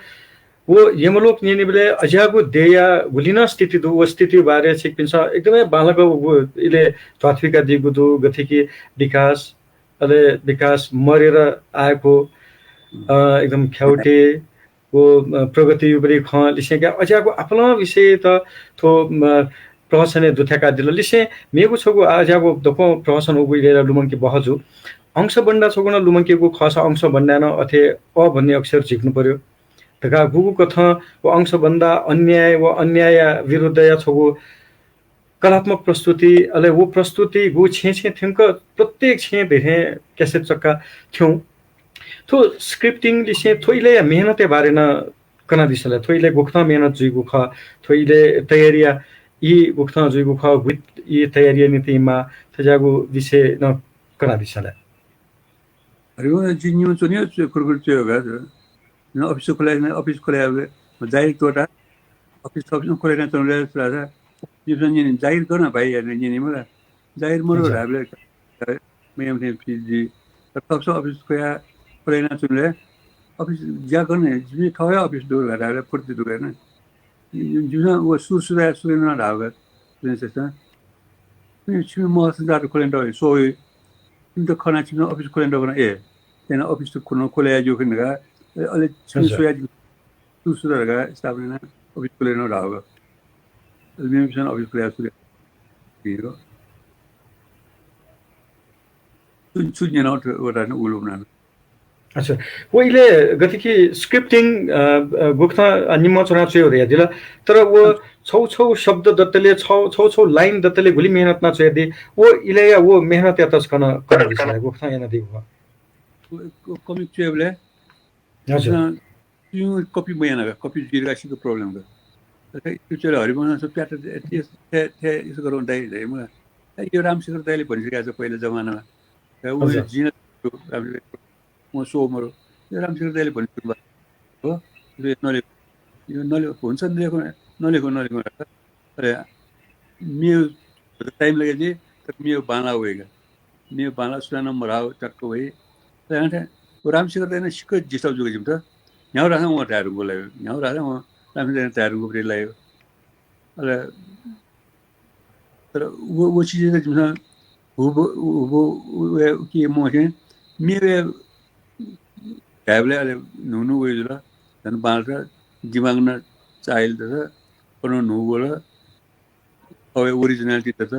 व यमलोक न्यनेबलय् अज्याःगु देय्‌या गुलि नं स्थिति दु, व स्थिति बारे छिकपिन्सं एकदमै बांलाक उगु इलय् ध्वाथुइकादीगु दु, गथे कि विकास, अले विकास मरेर आएको, अ, एकदम ख्याउटे, व, अ, प्रगति उपरि खँ लिसें का अज्याःगु आपालं विषयत थ्व, अ, प्रहसनय् दुथ्याकादिल। लिसें मेगु छगू अज्याःगु दक्वं प्रहसन उगु इलय् ला लुमंके बहःजू। अंशबन्दा छगू नं लुमंकेगु खःसा अंशबन्दाय् नं अथे अ भन्ने अक्षर झिक्नु पर्‍यो धकाः गुगु कथं व अंशबन्दा अन्याय व अन्यायया विरुद्धया छगू कलात्मक प्रस्तुति, अले व प्रस्तुति गु छेँ छेँ थ्यंक प्रत्येक छेँ धेथें क्यासेट चक्का थ्यं। थ्व स्क्रिप्टिङ लिसें थ्व इलय्‌या मेहनतया बारे नं कनादिसँ ला। थ्व इलय् गुकथं मेहनत जुइगु खः, थ्व इलय् तयारीया ई गुकथं जुइगु खः, गु ई तयारीया निंतिं माः, थज्याःगु विषय नं कनादिसँ ला। हरिवंश, जि निम्ह च्वने, च्वय्, खुरखुर च्वय् का। न अफिस खोले, न अफिस खोले, जागिर त्वःता, अफिस, अफिस खोले याना च्वने ला, जागिर दु ना भाइ, याना न्यने मला। जागिर मरु अच्छा। धाःबलय् मयाम्ह थें फि जुइ। तर थःपिन्सं अफिस खोया, खोले याना च्वने ला, अफिस ज्या गन, जिमि थःगु अफिस दु धाःबलय् फुर्ती दु याना। जिमिसं व सुरु सुरु सुरु याना धाःगु, प्रिन्सेसं। छिमि, छिमि महसञ्चार खोले याना स्वइ। छिमित खना, छिमिसं अफिस खोले याना, ए, याना अफिस त खुन्हु खोले याये ज्यू खनि धकाः, अले छिमि अच्छा। स्वया ज्यू, सुरु सुरु धकाः स्थापना याना अफिस खोले याना धाःगु। अले मेपिन्सं अफिस खोले याये सुरु यानागु। छु, छु न्यनागु वता न उलुम ना। अच्छा, व इलय् गथे कि स्क्रिप्टिङ, अ, अ, गुकथं, अ, निम्हं च्वना च्वये धयादिल, तर व छौ छौ शब्द दतले, छौ, छौ छौ लाइन दतले गुलि मेहनत याना च्वयादी, व इलय्‌या व मेहनतयात छकः कनादिसँ ला, गुकथं यानादीगु खः। व, व कमिक च्वयेबलय् हजुर। अ, तुं कपि मयाना का, कपि जुइ धकाः सिक्क प्रब्लम का। अथे स्क्रिप्ट च्वयेबलय् हरिवंशं प्यात थे, थे, थे, थे, इसो गरौँ दाइ, दाइ, मला। ए, यो रामशेखर दाइले भनिसकेको छ पहिला जमानामा। ए, उ हजुर। जिं रामशेखर, म सो मरु। यो रामशेखर दाइले भनिसकेको बा। हो? यो नले, यो नले, हुन्छ, नलेखौँ, नलेखौँ, नलेखौँ। अरे, मेगु टाइम लगे दे, तर मेगु बांला वइगा। मेगु बांला सुनानं मधाः टक्क वइ। अरे, हानं व रामशेखर दाइनं सिक्क डिस्टर्ब जुल जिमित। न्ह्यागु धाःसा वं धाये धुंकूगु लायो। न्ह्यागु धाःसा वं रामशेखर दाइनं धाये धुंकूगु पति लायो। अले तर व व चिजय् जिमिसं हुबहु हुबहु वये कि मवसें मेवय् धायेबलय् अले न्हून्हू वइ जुल। झन् बांलाक दिमाग नं चाःहिल दत, अन न्हू वल, अवय् originality दत।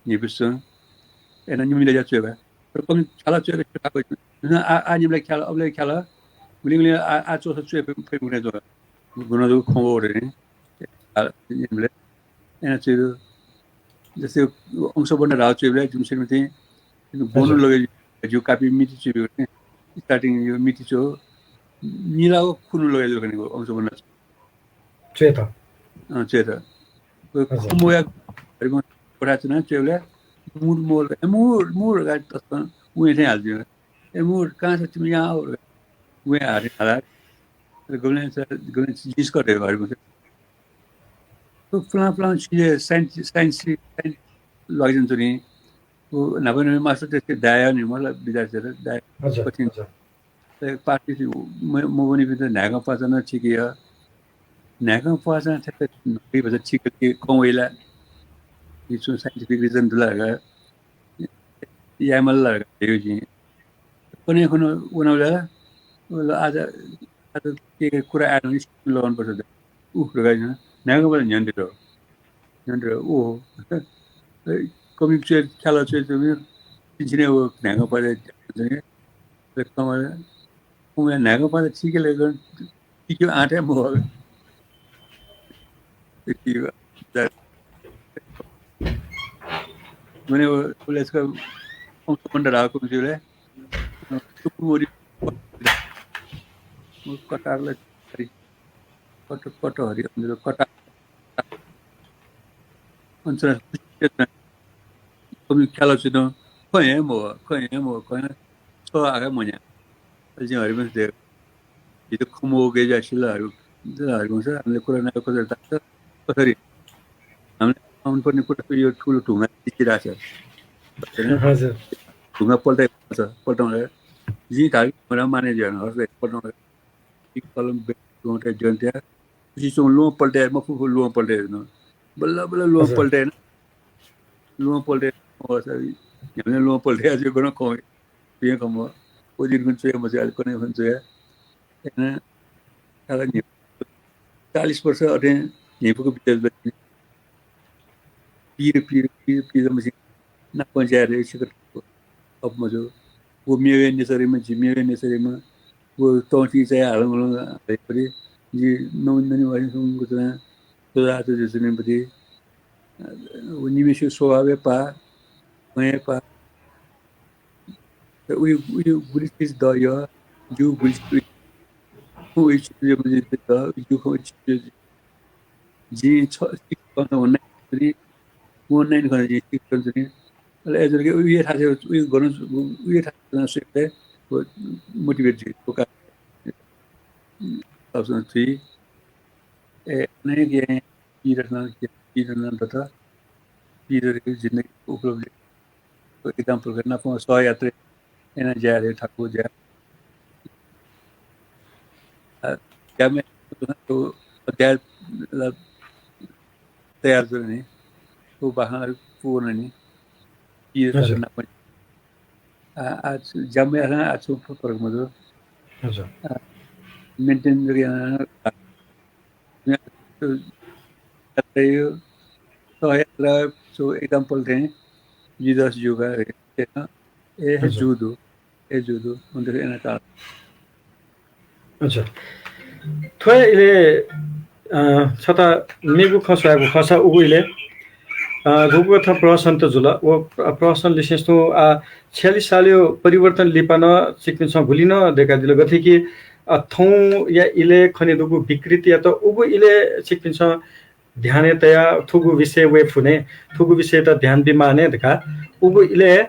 न्हिपिसं एना निम्ह लज्या च्वय् बा। तर कम ख्याला च्वय् बा, आ, आ निम्ह ख्याला, अबलय् ख्याला, गुलिं गुलिं आ, आ च्वसा च्वय् फइ, फइ गुने च्वला। गुना दु खँ वःगु नि। आ, निम्ह एना च्वय् दु। जस्तै अंशुबर्णा राव च्वय् बा, जुमसेन मिति, बोनु हजुर। लगे, ज्यू कापी मिति च्वय् बा, starting यो मिति च्वः, निला व खुनु लगे दु खने अंशुबर्णा। च्वय्‌त। अँ, च्वय्‌त। व हजुर। खुमोया हरिवंश कोठा च्वना च्वय्‌बलय् मुर मोल, ए, मुर, मुर, गाडी तसकं उहें थें हाल जुल। ए, मुर, कहाँ छ तिमी, यहाँ आऊ। उहें हारे हाला। गबलें छ, गबलें छ, जिंस कटे हरिवंश। तो पुलां, पुलां चिजे science, science, science लगे जुल नि। व न्हापा न्हापा मास्टर तय्‌त दाय् नि, मतलब, विद्यार्थीत दाय् हजुर, कठिन। हजुर। त पाठ्यपुस्तक म-, मवनीपिन्त न्हाय्कं पाचा नं ठीक या। न्हाय्कं पाचा थथे नकि भचा ठीक कि कम वइ ला। इ छुं scientific reason दु ला धकाः, याये माल ला धकाः धयागु जिं। कन्हय् खुन्हु वनाबलय् ला, व ला आज, आज के के कुरा आय् धुन सिक्नु लगन पर्छ द। उफ धकाः जिं न्हाय्कं पाचा न्ह्यःने दिल। न्ह्यःने दिल, ओहो। कमि च्वय्, ख्याला च्वय्, च्वय्, चिने व न्हाय्कं पाचा कमला, कमला न्हाय्कं पाचा ठीक लगे, ठीक आँट हे मवः। मने व, व लेचक अंशुबर्णा राव कुमि जुल। सुकुमोरी कटार ला, कट, कट हरि, कटार। अन च्वनाः कमि ख्याला च्वय् दु, खँ हे मवः, खँ हे मवः, खँ हे छ आखा मन्या। अले जिं हरिवंशयात धया, जितः खँ मवःगु ज्या सिल हरि-, हरिवंश, हामीले कुरा नाप कसरी ताःसा, कसरी हामीले आउनुपर्ने कुरा यो ठुलो ढुङ्गा चिचिरहेको छ। हजुर। ढुङ्गा पल्टाइ छ, पल्टाउँदा जिं धाःगु मला माने जुयाः हस्, पल्टाउँदा। कलम बेत ल्वहंतय् द्यन तयाः, उसे च्वंगु ल्वहं पल्टाये मफु, ल्वहं पल्टाये धुन। बल्ल बल्ल ल्वहं हजुर। पल्टायेन। ल्वहं पल्टायेन। न्ह्याबलें ल्वहं पल्टाये जुइ गन खं। पिं खं। व दिनखुन्हु च्वया मच्वया, अले कन्हय् खुन्हु च्वया। एन, काला न्हि-, चालिस वर्ष अथे न्हिपुक बिते जुल। पीर, पीर, पीर, पीर मछि नापं ज्या रे छिकट अप मजो। व मेवे नेसरिमा, जि मेवे नेसरिमा। व तंति चाहिँ हालंगलं हाले परि। जि नौ ननि वाहिनी संगुतना, तोजात जसने पति। व निमेषु स्वभावे पा, मये पा। त उइ, उइ गुलि चिज द य, जु गुलि चिज, उइ चिज द, जु खं उइ चिज। जिं छ, सिक्स कन one nine three, one nine खन जिं सिक्स कन थ्री। अले एजर के उइ थासे, उइ गन, उइ थासे ना सुइते, व मोटिभेट जुइ, व का। तबसन थ्री। ए, अनेक ये, पीर ना, पीर ना दत। पीर जिंदगी उपलब्धि। Example करना पं सहयात्री एना ज्या रे ठाकुर ज्या। आ, ज्या में तो अध्याय ला तयार जुल नि। तो बाखं पूर्ण नि। ये हजुर। करना पं। आ, आज ज्या में आना आज फरक मजो। हजुर। आ, maintain करके आना। यात्रा यो, तो यात्रा सो example दें, Jesus योगा रे, ए, हजुर। जूदु, ए, जूदु, उनके एना का। अच्छा। थ्व इले, अ, छता मेगु खँ स्वयागु खःसा उगु इले, अ, गुगु कथं प्रहसन त जुल, व प्र-, प्रहसन लिसेंस तुं आ, छयालिस सालयो परिवर्तन लिपा नं छिकपिन्सं गुलि नं दय्कादिल, गथे कि, अ, थौंया इलय् खने दुगु विकृतियात उगु इलय् छिकपिन्सं ध्यानय् तयाः थुगु विषय वये फुने, थुगु विषयत ध्यान बी माने धकाः उगु इलय्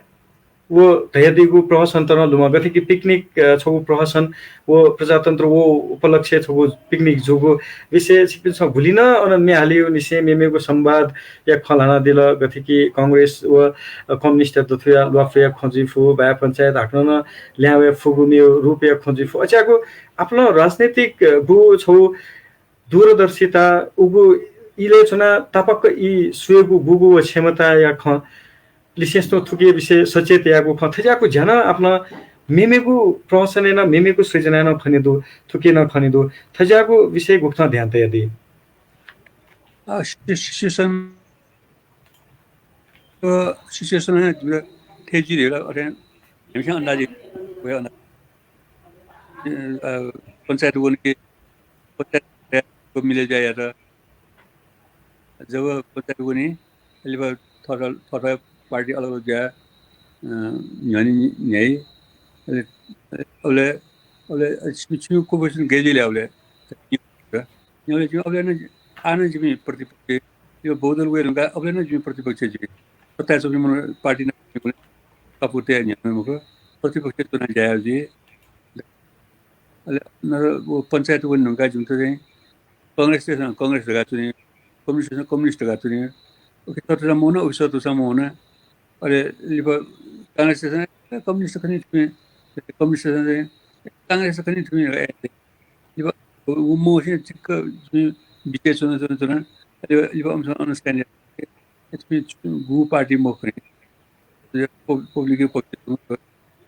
व धयादीगु प्रहसनत नं लुमं, गथे कि picnic, अ, छगू प्रहसन व प्रजातन्त्र व उपलक्ष्य छगू picnic जूगु विषय छिकपिन्सं गुलि नं अन म्ये हालेगु निसें मेमेगु संवादया खँ ल्हानादिल, गथे कि कांग्रेस व, अ, कम्युनिस्ट दथुया ल्वाफुया खँ जुइ फु, बाया पञ्चायत हाकनं नं ल्याहां वये फुगु मेगु रूपया खँ जुइ फु। अच्यागु आपालं राजनैतिक, अ, गु छगू दूरदर्शिता, उगु इलय् च्वनाः तापाक्क ई स्वयेगु गुगु व क्षमताया खँ लिसें तुं थुकिया विषय सचेत यायेगु खँ, थज्याःगु ज्या नं आपालं मेमेगु प्रहसनय् नं, मेमेगु सृजनाय् नं खने दु, थुकी नं खने दु। थज्याःगु विषय गुकथं ध्यान तयादी? अ, सि-, सि-, सिचुएसन, अ, सिचुएसन हे थें जुइ धइगु ला, अथे हेमसें अन्दाजी, वया अन्दाज। अ, पञ्चायत वनी कि, पञ्चायत मिले जुया यात। जब पञ्चायत वनी, अले लिपा थःथः, थःथः पार्टी अलग अलग जुया, अ, न्ह्यःने न्ह्याइ। अले, अले, अले छिमि, छिमि cooperation गय् जुइ ले अबले? न्ह्यःने छिमि अबले नं, आः नं जिमि प्रतिपक्ष, यो बहुदल वये धुंकाः अबले नं जिमि प्रतिपक्ष जुइ। सत्ताय् च्वंपिं मनू पार्टी नं कापु तयाः न्ह्याःम्ह मखु, प्रतिपक्ष च्वनाः ज्या याः जुइ। अले नर व पञ्चायत वने धुंकाः जिमित चाहिँ कांग्रेस देशं कांग्रेस धकाः च्वनी, कम्युनिस्ट देशं कम्युनिस्ट धकाः च्वनी। OK, सत्ताय् मवन, OK, सत्ताय् मवन। अले लिपा कांग्रेस देशं, ए, कम्युनिस्ट खनी थुमि, कम्युनिस्ट देशं चाहिँ, ए, कांग्रेस खनी थुमि धकाः, ए, लिपा व मवसें चिक्क थुमि बिचय् च्वन, च्वन, च्वन। अले लिपा अन understand यात। ए, थुमि गु पार्टी मखु खनी। पब-, पब्लिकया पक्षय् च्वंगु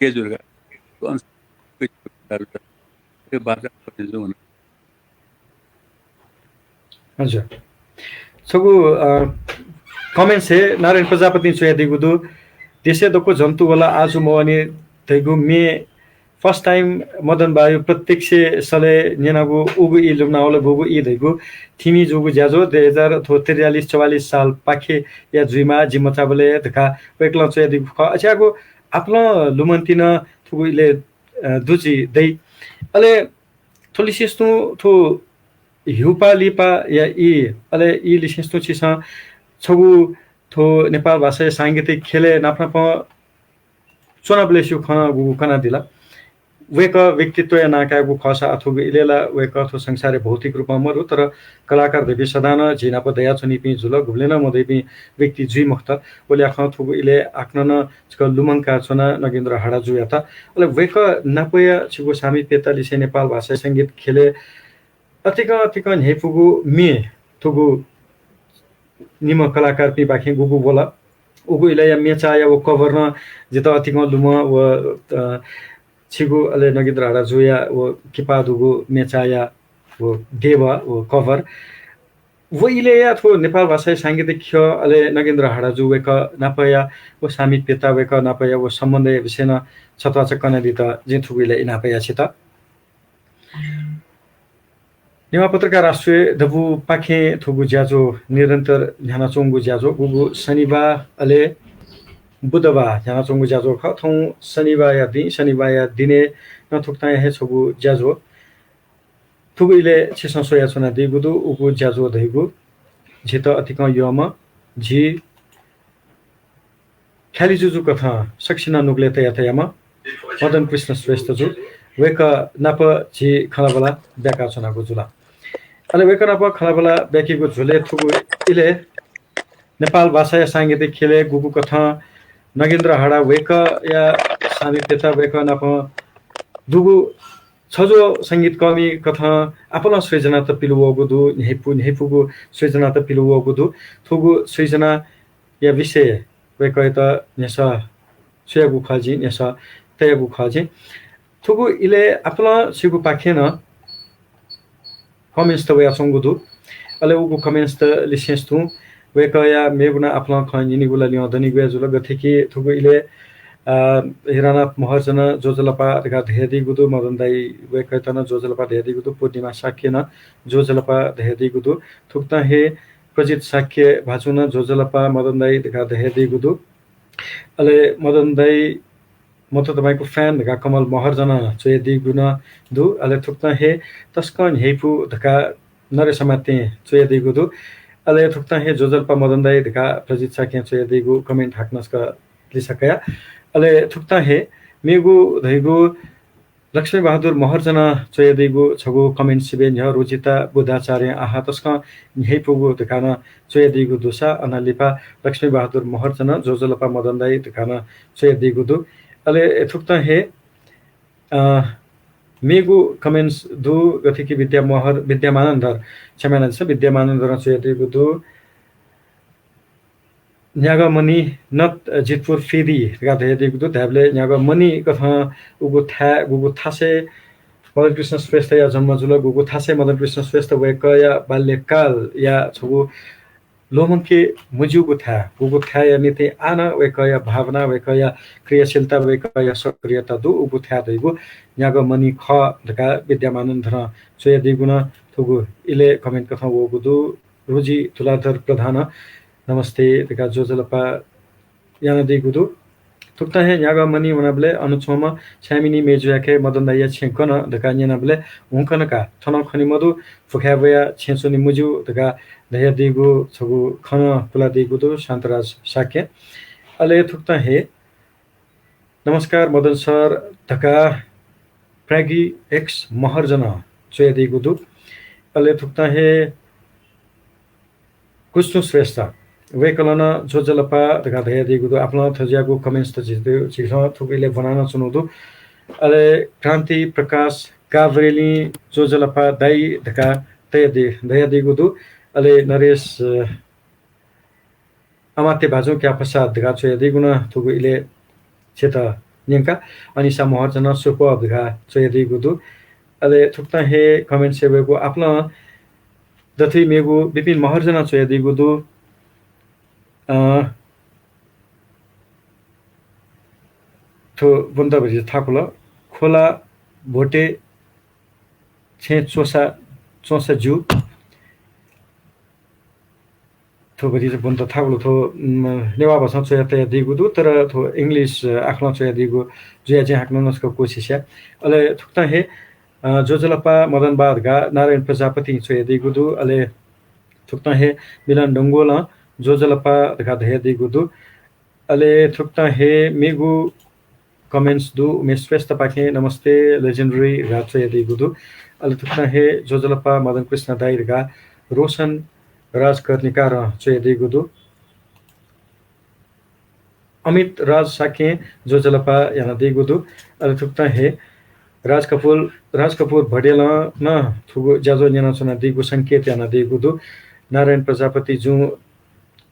गय् जुल का। अन-, हजुर। छगू, अ, comments हे नारायण प्रजापतिं च्वयादीगु दु। देशय् दक्व जन्तु वल, आजु मवनी धइगु म्ये first time मदन बायु प्रत्यक्ष सलय् न्यनागु, उगु ई लुमनावल, गुगु ई धइगु थिमि जूगु ज्याझ्वः दुई हजार त्रियालिस चौवालिस साल पाखेया जुइमाः, जि मचाबलय् धकाः वय्कलं च्वयादीगु खः। अज्याःगु आपालं लुमन्ति नं थुगु इलय्, अ, दुजि दइ। अले थ्व लिसें तुं थ्व हिउपाः लिपाया ई, अले ई लिसें तुं छिसं छगू थ्व नेपाल भाषाया सांगीतिक ख्यलय् नाप नापं च्वनाबलय् स्यू खँ गुगु कनादिल। वय्कः व्यक्तित्वया नां कायेगु खःसा अथूगु इलय् ला वय्कः थ्व संसारय् भौतिक रूपं मदु, तर कलाकार धइपिं सदां नं झी नाप दयाच्वनीपिं जुल, गुबलें नं मदइपिं व्यक्ति जुइ मखुत। व ल्याखं थुगु इलय् आकनं नं छकः लुमंका च्वना नगेन्द्र हाडाजुयात। अले वय्कः नापया छिगु सामिप्यता लिसें नेपाल भाषाया संगीत ख्यलय् अतिकं अतिकं न्ह्यइपुगु म्ये थुगु निम्ह कलाकारपिंपाखें गुगु वल। उगु इलय्‌या म्ये चाःया व cover नं जितः अतिकं लुमं व, अ, छिगु अले नगेन्द्र हाडाजुया व किपा दुगु म्ये चाःया व देव व cover। व इलय्‌या थ्व नेपाल भाषाया सांगीतिक ख्यः अले नगेन्द्र हाडाजु वय्‌कः नापया व सामिप्यता, वय्‌कः नापया व सम्बन्धया विषयं नं छत्वाःचा कनादीत जिं थुगु इलय् इनाप याये छित। नेवाः पत्रकार राष्ट्रिय दबूपाखें थुगु ज्याझ्वः निरन्तर न्ह्यानाच्वंगु ज्याझ्वः गुगु शनिबाः अले बुधबाः न्ह्यानाच्वंगु ज्याझ्वः खः। थौं शनिबाःया दिं, शनिबाःया दिनय् नं थुकथं हे छगू ज्याझ्वः। थुगु इलय् छिसं स्वयाच्वनादीगु दु, उगु ज्याझ्वः धइगु झीत अतिकं यःम्ह, झी ख्यालि जुजु कथं सकसिनं नुगलय् तया तयाम्ह मदन कृष्ण श्रेष्ठजु, वय्‌कः नाप झी खँल्हाबल्हा ब्याकाच्वनागु जुल। अले वय्‌कः नाप खँल्हाबल्हा ब्याकीगु झ्वलय् थुगु इलय् नेपाल भाषाया सांगीतिक ख्यलय् गुगु कथं नगेन्द्र हाडा वय्‌कःया सामिप्यता, वय्‌कः नाप दुगु छज्वः संगीतकःमि कथं आपालं सृजनात पिलुवःगु दु, न्ह्यइपु, न्ह्यइपुगु सृजनात पिलुवःगु दु। थुगु सृजनाया विषयय् वय्‌कःयात न्ह्यसः स्वयागु खः जिं, न्ह्यसः तयागु खः जिं। थुगु इलय् आपालं छिगुपाखें नं comments त वयाच्वंगु दु। अले उगु comments त लिसें तुं वय्‌कःया मेगु नं आपालं खँ न्यनेगु ला ल्यं दनिगु हे जुल। गथे कि थुगु इलय्, अ, हिरानाथ महर्जन ज्वजलपा धकाः धयादीगु दु, मदन दाइ वय्‌कःयात नं ज्वजलपा धयादीगु दु, पूर्णिमा शाक्य नं ज्वजलपा धयादीगु दु। थुकथं हे प्रजित शाक्य भाजुं नं ज्वजलपा मदन दाइ धकाः धयादीगु दु। अले मदन दाइ, म त तपाईँको fan धकाः कमल महर्जनं च्वयादीगु नं दु। अले थुकथं हे तसकं न्ह्यइपु धकाः नरेश मातें च्वयादीगु दु। अले थुकथं हे ज्वजलपा मदन दाइ धकाः प्रजित शाक्यं च्वयादीगु comment हाकनं छकः लिसा कया। अले थुकथं हे मेगु धइगु लक्ष्मी बहादुर महर्जनं च्वयादीगु छगू comment सिबें न्ह्यः रुचिता बुद्धाचार्यं आहा तसकं न्ह्यइपुगु धकाः नं च्वयादीगु दुसा अन लिपा लक्ष्मी बहादुर महर्जनं ज्वजलपा मदन दाइ धकाः नं च्वयादीगु दु। अले थुकथं हे, अ, मेगु comments दु, गथे कि विद्या महर, विद्या मानन्धर, क्षमा यानादिसँ, विद्या मानन्धरं च्वयादीगु दु। न्यागः मणि not जितपुर फेदी धकाः धयादीगु दु। धायेबलय् न्यागः मणि कथं उगु थाय्, गुगु थासय् मदन कृष्ण श्रेष्ठया जन्म जुल, गुगु थासय् मदन कृष्ण श्रेष्ठ वय्कःया बाल्यकालया छगू ल्वःमंके मज्यूगु थाय्, गुगु थाय्‌या निंतिं आः नं वय्कःया भावना, वय्कःया क्रियाशीलता, वय्कःया सक्रियता दु, उगु थाय् धइगु न्यागः मणि खः धकाः विद्या मानन्धरं च्वयादीगु नं थुगु इलय् comment कथं वःगु दु। रोजी तुलाधर प्रधानं नमस्ते धकाः ज्वजलपा यानादीगु दु। थुकथं हे न्यागः मणि वनाबलय् अन च्वंम्ह छ्यामिनी मेजुयाके मदन दाइया छेँ गन धकाः न्यनाबलय् हुंकन का, थनं खने मदु, फुखाय् ब्वयाः छेँ च्वने मज्यू धकाः धयादीगु छगू खँ नं पुलादीगु दु शान्तराज शाक्यं। अले थुकथं हे नमस्कार मदन सर धकाः प्रागी एक्स महर्जनं च्वयादीगु दु। अले थुकथं हे कुष्णु श्रेष्ठ वय्कलं नं ज्वजलपा धकाः धयादीगु दु। आपालं थज्याःगु comments त झीत, झीसं थुगु इलय् ब्वना नं च्वनागु दु। अले क्रान्ति प्रकाश काभ्रेलिं ज्वजलपा दाइ धकाः धयादी-, धयादीगु दु। अले नरेश, अ, अमात्य भाजुं क्यापसा धकाः च्वयादीगु नं थुगु इलय् छित न्यंका। अनिशा महर्जनं सुपर धकाः च्वयादीगु दु। अले थुकथं हे comments-य् वय्कः आपालं दथुइ मेगु विपिन महर्जनं च्वयादीगु दु। अ, थ्व ब्वन्त भतिचा थाकुल। खोला भोटे छेँ च्वसा, च्वसा ज्यू। थ्व भतिचा ब्वन्त थाकुल, थ्व, उम्, नेवाः भाषां च्वया तयादीगु दु, तर थ्व English, अ, आखलं च्वयादीगु जुया जिं हाकनं नं छकः कोसिस याये। अले थुकथं हे, अ, ज्वजलपा मदन बा धकाः नारायण प्रजापतिं च्वयादीगु दु। अले थुकथं हे मिलन डंगोलं ज्वजलपा धकाः धयादीगु दु। अले थुकथं हे मेगु comments दु, उमेश श्रेष्ठपाखें नमस्ते legendary धकाः च्वयादीगु दु। अले थुकथं हे ज्वजलपा मदन कृष्ण दाइ धकाः रोशन राजकर्णिकारं च्वयादीगु दु। अमित राज शाक्यं ज्वजलपा यानादीगु दु। अले थुकथं हे राजकपुर, राजकपुर भडेलं नं थुगु ज्याझ्वः न्यनाच्वनादीगु संकेत यानादीगु दु। नारायण प्रजापति जुं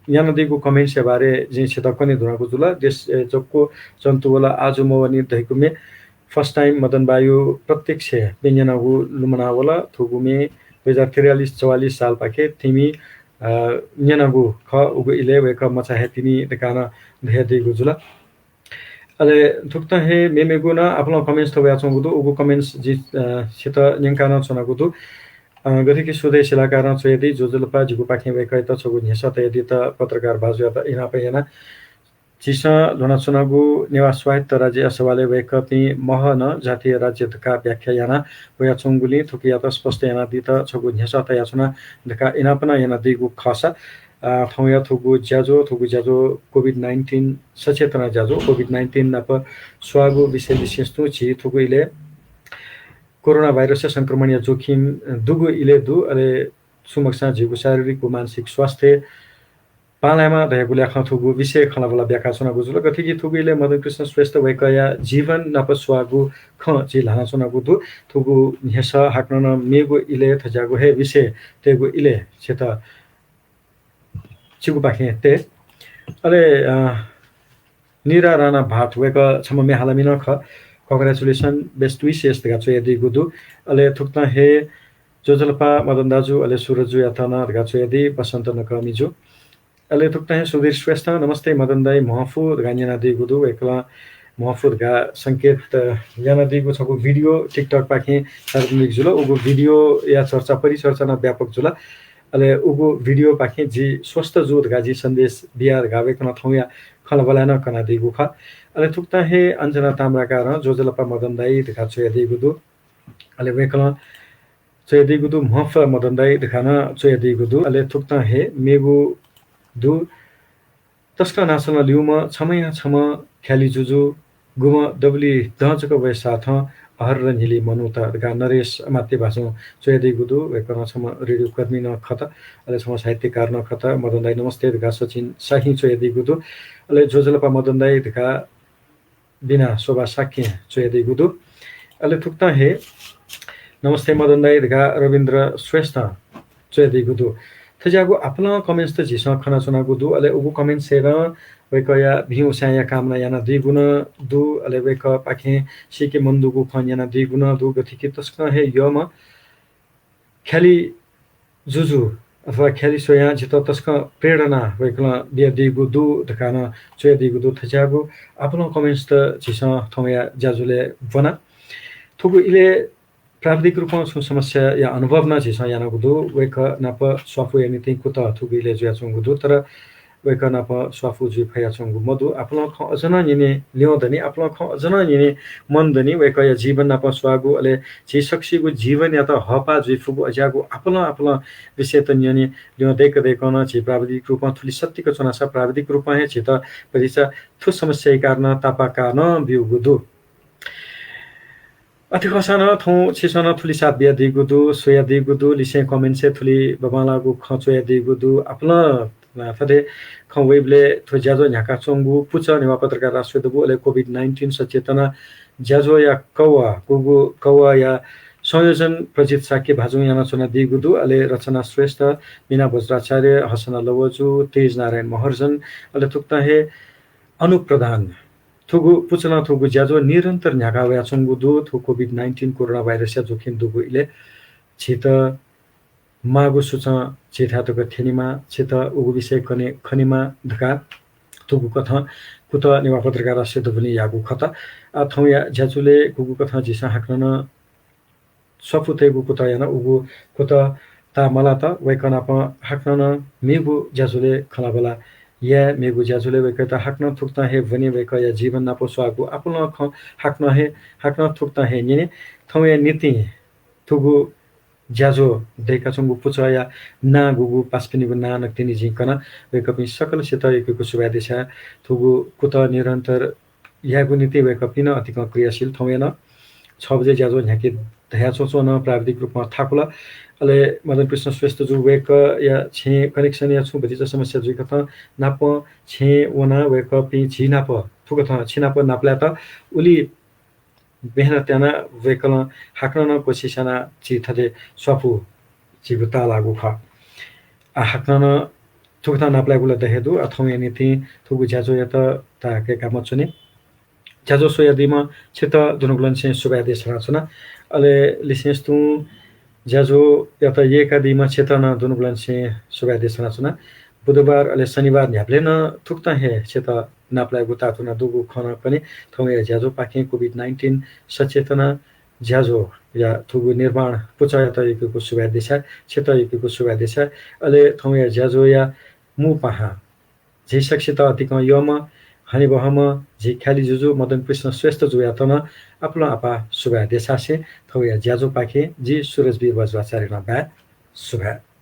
यानादीगु comments-या बारे जिं छित कने धुनागु जुल। देशय् जक्व जन्तु वल, आजु मवनी धइगु म्ये first time मदन बायु प्रत्यक्ष म्ये न्यनागु लुमना वल। थुगु म्ये दुई हजार त्रियालिस चौवालिस सालपाखे तिमि, अ, न्यनागु खः। उगु इलय् वय्कः मचा हे तिनि धकाः नं धयादीगु जुल। अले थुकथं हे मेमेगु नं आपालं comments थ्व वयाच्वंगु दु। उगु comments जिं, अ, छित न्यंका नं च्वनागु दु। अ, गथे कि सुधे शिलाकारं च्वयादी, ज्वजलपा, जिगुपाखें वय्कःयात छगू न्ह्यसः तयादीत पत्रकार भाजुयात इनाप याना। झीसं ल्ह्वनाच्वनागु नेवाः स्वायत्त राज्यया सवालय् वय्कःपिं महं नं जातीय राज्य धकाः व्याख्या याना वयाच्वंगुलिं थुकियात स्पष्ट यानादीत छगू न्ह्यसः तयाच्वना धकाः इनाप नं यानादीगु खःसा, अ, थौंया थुगु ज्याझ्वः, थुगु ज्याझ्वः COVID nineteen सचेतना ज्याझ्वः, COVID nineteen नाप स्वाःगु विषय लिसें तुं झी थुगु इलय् कोरोना भाइरसया संक्रमणया जोखिम दुगु इलय् दु। अले सुमकसां झीगु शारीरिक व मानसिक स्वास्थ्य बांलायेमा धयागु ल्याखं थुगु विषय खँल्हाबल्हा ब्याकाच्वनागु जुल। गथे कि थुगु इलय् मदन कृष्ण श्रेष्ठ वय्कःया जीवन नाप स्वाःगु खँ झी ल्हानाच्वनागु दु। थुगु न्ह्यसः हाकनं नं मेगु इलय् थज्याःगु हे विषय तयेगु इलय् छित जिगुपाखें तये। अले, अ, निरा राणा भाट वय्कः छम्ह म्ये हालामि नं खः। Congratulation, best wishes धकाः च्वयादीगु दु। अले थुकथं हे ज्वजलपा मदन दाजु, अले सुरजुयात नं धकाः च्वयादी, बसन्त नकःमिजु। अले थुकथं हे सुधीर श्रेष्ठं नमस्ते मदन दाइ, म्ह फु धकाः न्यनादीगु दु। वय्कलं म्ह फु धकाः संकेत, अ, यानादीगु छगू video TikTok पाखें सार्वजनिक जुल। उगु video या चर्चा परिचर्चा नं व्यापक जुल। अले उगु video पाखें जि स्वस्थ जू धकाः जिं सन्देश बिया धकाः वय्कलं थौंया खँल्हाबल्हाय् नं कनादीगु खः। अले थुकथं हे अञ्जना ताम्राकारं ज्वजलपा मदन दाइ धकाः च्वयादीगु दु। अले वय्कलं च्वयादीगु दु, म्ह फु मदन दाइ धकाः नं च्वयादीगु दु। अले थुकथं हे मेगु दु, तसकं नासनं ल्यूम्ह छम्हया छम्ह ख्यालि जुजु, गुम्ह दबुलिइ दँ जक वय्साथं अहर्र न्हिलि मनूत धकाः नरेश अमात्य भाजुं च्वयादीगु दु। वय्कलं छम्ह रेडियो कर्मी नं खः, अले छम्ह साहित्यकार नं खः। मदन दाइ नमस्ते धकाः सचिन शाहीं च्वयादीगु दु। अले ज्वजलपा मदन दाइ धकाः बिना शोभा शाक्यं च्वयादीगु दु। अले थुकथं हे नमस्ते मदन दाइ धकाः रविन्द्र श्रेष्ठं च्वयादीगु दु। थज्याःगु आपालं comments त झीसं खनाच्वनागु दु। अले उगु comments-य् नं वय्कःया भिं उसाँय्‌या कामना यानादीगु नं दु। अले वय्कःपाखें सीके मन दुगु खँ न्यनादीगु नं दु। गथे कि तसकं हे यःम्ह ख्यालि जुजु अथवा ख्यालि स्वयां जितः तसकं प्रेरणा वय्कलं बियादीगु दु धकाः नं च्वयादीगु दु। थज्याःगु आपालं comments त झीसं थौंया ज्याझ्वलय् ब्वना। थुगु इलय् प्राविधिक रूपं छुं समस्याया अनुभव नं झीसं यानागु दु। वय्कः नाप स्वापूया निंतिं कुतः थुगु इलय् जुयाच्वंगु दु, तर वय्कः नाप स्वापू जुइ फयाच्वंगु मदु। आपालं खँ अझ नं न्यने ल्यं दनि, आपालं खँ अझ नं न्यने मन दनि। वय्कःया जीवन नाप स्वाःगु, अले झी सकसिगु जीवनयात हःपाः जुइ फुगु अज्याःगु आपालं आपालं विषयत न्यने ल्यं दय्क दय्कं नं झी प्राविधिक रूपं थुलि सत्तिक च्वनासा प्राविधिक रूपं हे झीत भतिचा थ्व समस्याया कारणं तापाका नं ब्यूगु दु। अथे खःसा नं थौं छिसं नं थुलि साथ बियादीगु दु, स्वयादीगु दु, लिसें comments-य् थुलि बांबांलाःगु खँ च्वयादीगु दु। आपालं, अ, थथे खँ वइबलय् थ्व ज्याझ्वः न्ह्याकाच्वंगु पुचः नेवाः पत्रकार राष्ट्रिय दबू, अले COVID nineteen सचेतना ज्याझ्वःया कवः, गुगु कवःया संयोजन प्रजित शाक्य भाजुं यानाच्वनादीगु दु। अले रचना श्रेष्ठ, मिना बज्राचार्य, हसना लवजु, तेज नारायण महर्जन, अले थुकथं हे अनुप प्रधान। थुगु पुचलं थुगु ज्याझ्वः निरन्तर न्ह्याका वयाच्वंगु दु। थ्व COVID nineteen कोरोना भाइरसया जोखिम दुगु इलय् झीत माःगु सुचं झीथाय् तक थ्यनेमा, झीत उगु विषय कने खनेमा धकाः थुगु कथं कुतः नेवाः पत्रकार राष्ट्रिय दबुलिं याःगु खः। आ, थौंया ज्याझ्वलय् गुगु कथं झीसं हाकनं नं स्वापू तयेगु कुतः याना, उगु कुतः ताःमलात। वय्कः नाप हाकनं नं मेगु ज्याझ्वलय् खँल्हाबल्हा याये, मेगु ज्याझ्वलय् वय्कःयात हाकनं थुकथं हे ब्वने, वय्कःया जीवन नाप स्वाःगु आपालं खँ हाकनं हे, हाकनं थुकथं हे न्यने। थौंया निंतिं थुगु ज्याझ्वः दय्काच्वंगु पुचःया नां गुगु, पासापिनिगु नां नकतिनि जिं कना। वय्कःपिं सकलसित यक्व यक्व सुभाय् देछाये। थुगु कुतः निरन्तर यायेगु निंतिं वय्कःपिं नं अतिकं क्रियाशील। थौंया नं छ बजे ज्याझ्वः न्ह्याके धयाच्वंच्वं नं प्राविधिक रूपं थाकुल। अले मदन कृष्ण श्रेष्ठ जु वय्कःया छेँय् connection-या छुं भतिचा समस्या जुइकथं नापं छेँय् वनाः वय्कःपिं झी नाप थुकथं छिनाप नापलायेत उलि मेहनत यानाः वय्कलं हाकनं नं कोसिस यानाः झी थथे स्वापू झीगु ताःलाःगु खः। आ, हाकनं नं थुकथं नापलायेगु ला द हे दु। आ, थौंया निंतिं थुगु ज्याझ्वःयात ताःके का मच्वने। ज्याझ्वः स्वयादीम्ह छित दुनुगलंनिसें सुभाय् देछानाच्वना। अले लिसें तुं ज्याझ्वःयात यय्कादीम्ह छित नं दुनुगलंनिसें सुभाय् देछानाच्वना। बुधबार अले शनिबार न्ह्याबलें नं थुकथं हे छित नापलायेगु ताःतुना दुगु खँ नं कने। थौंया ज्याझ्वःपाखें COVID nineteen सचेतना ज्याझ्वःया थुगु निर्माण पुचःयात यक्व यक्व सुभाय् देछाये, छित यक्व यक्व सुभाय् देछाये। अले थौंया ज्याझ्वःया मू पाहां झी सकसित अतिकं यःम्ह हनेबहःम्ह झी ख्यालि जुजु मदन कृष्ण श्रेष्ठ जुयात नं आपालं आपाः सुभाय् देछासें थौंया ज्याझ्वःपाखें जि सुरजवीर बज्राचार्यं बाय्। सुभाय्।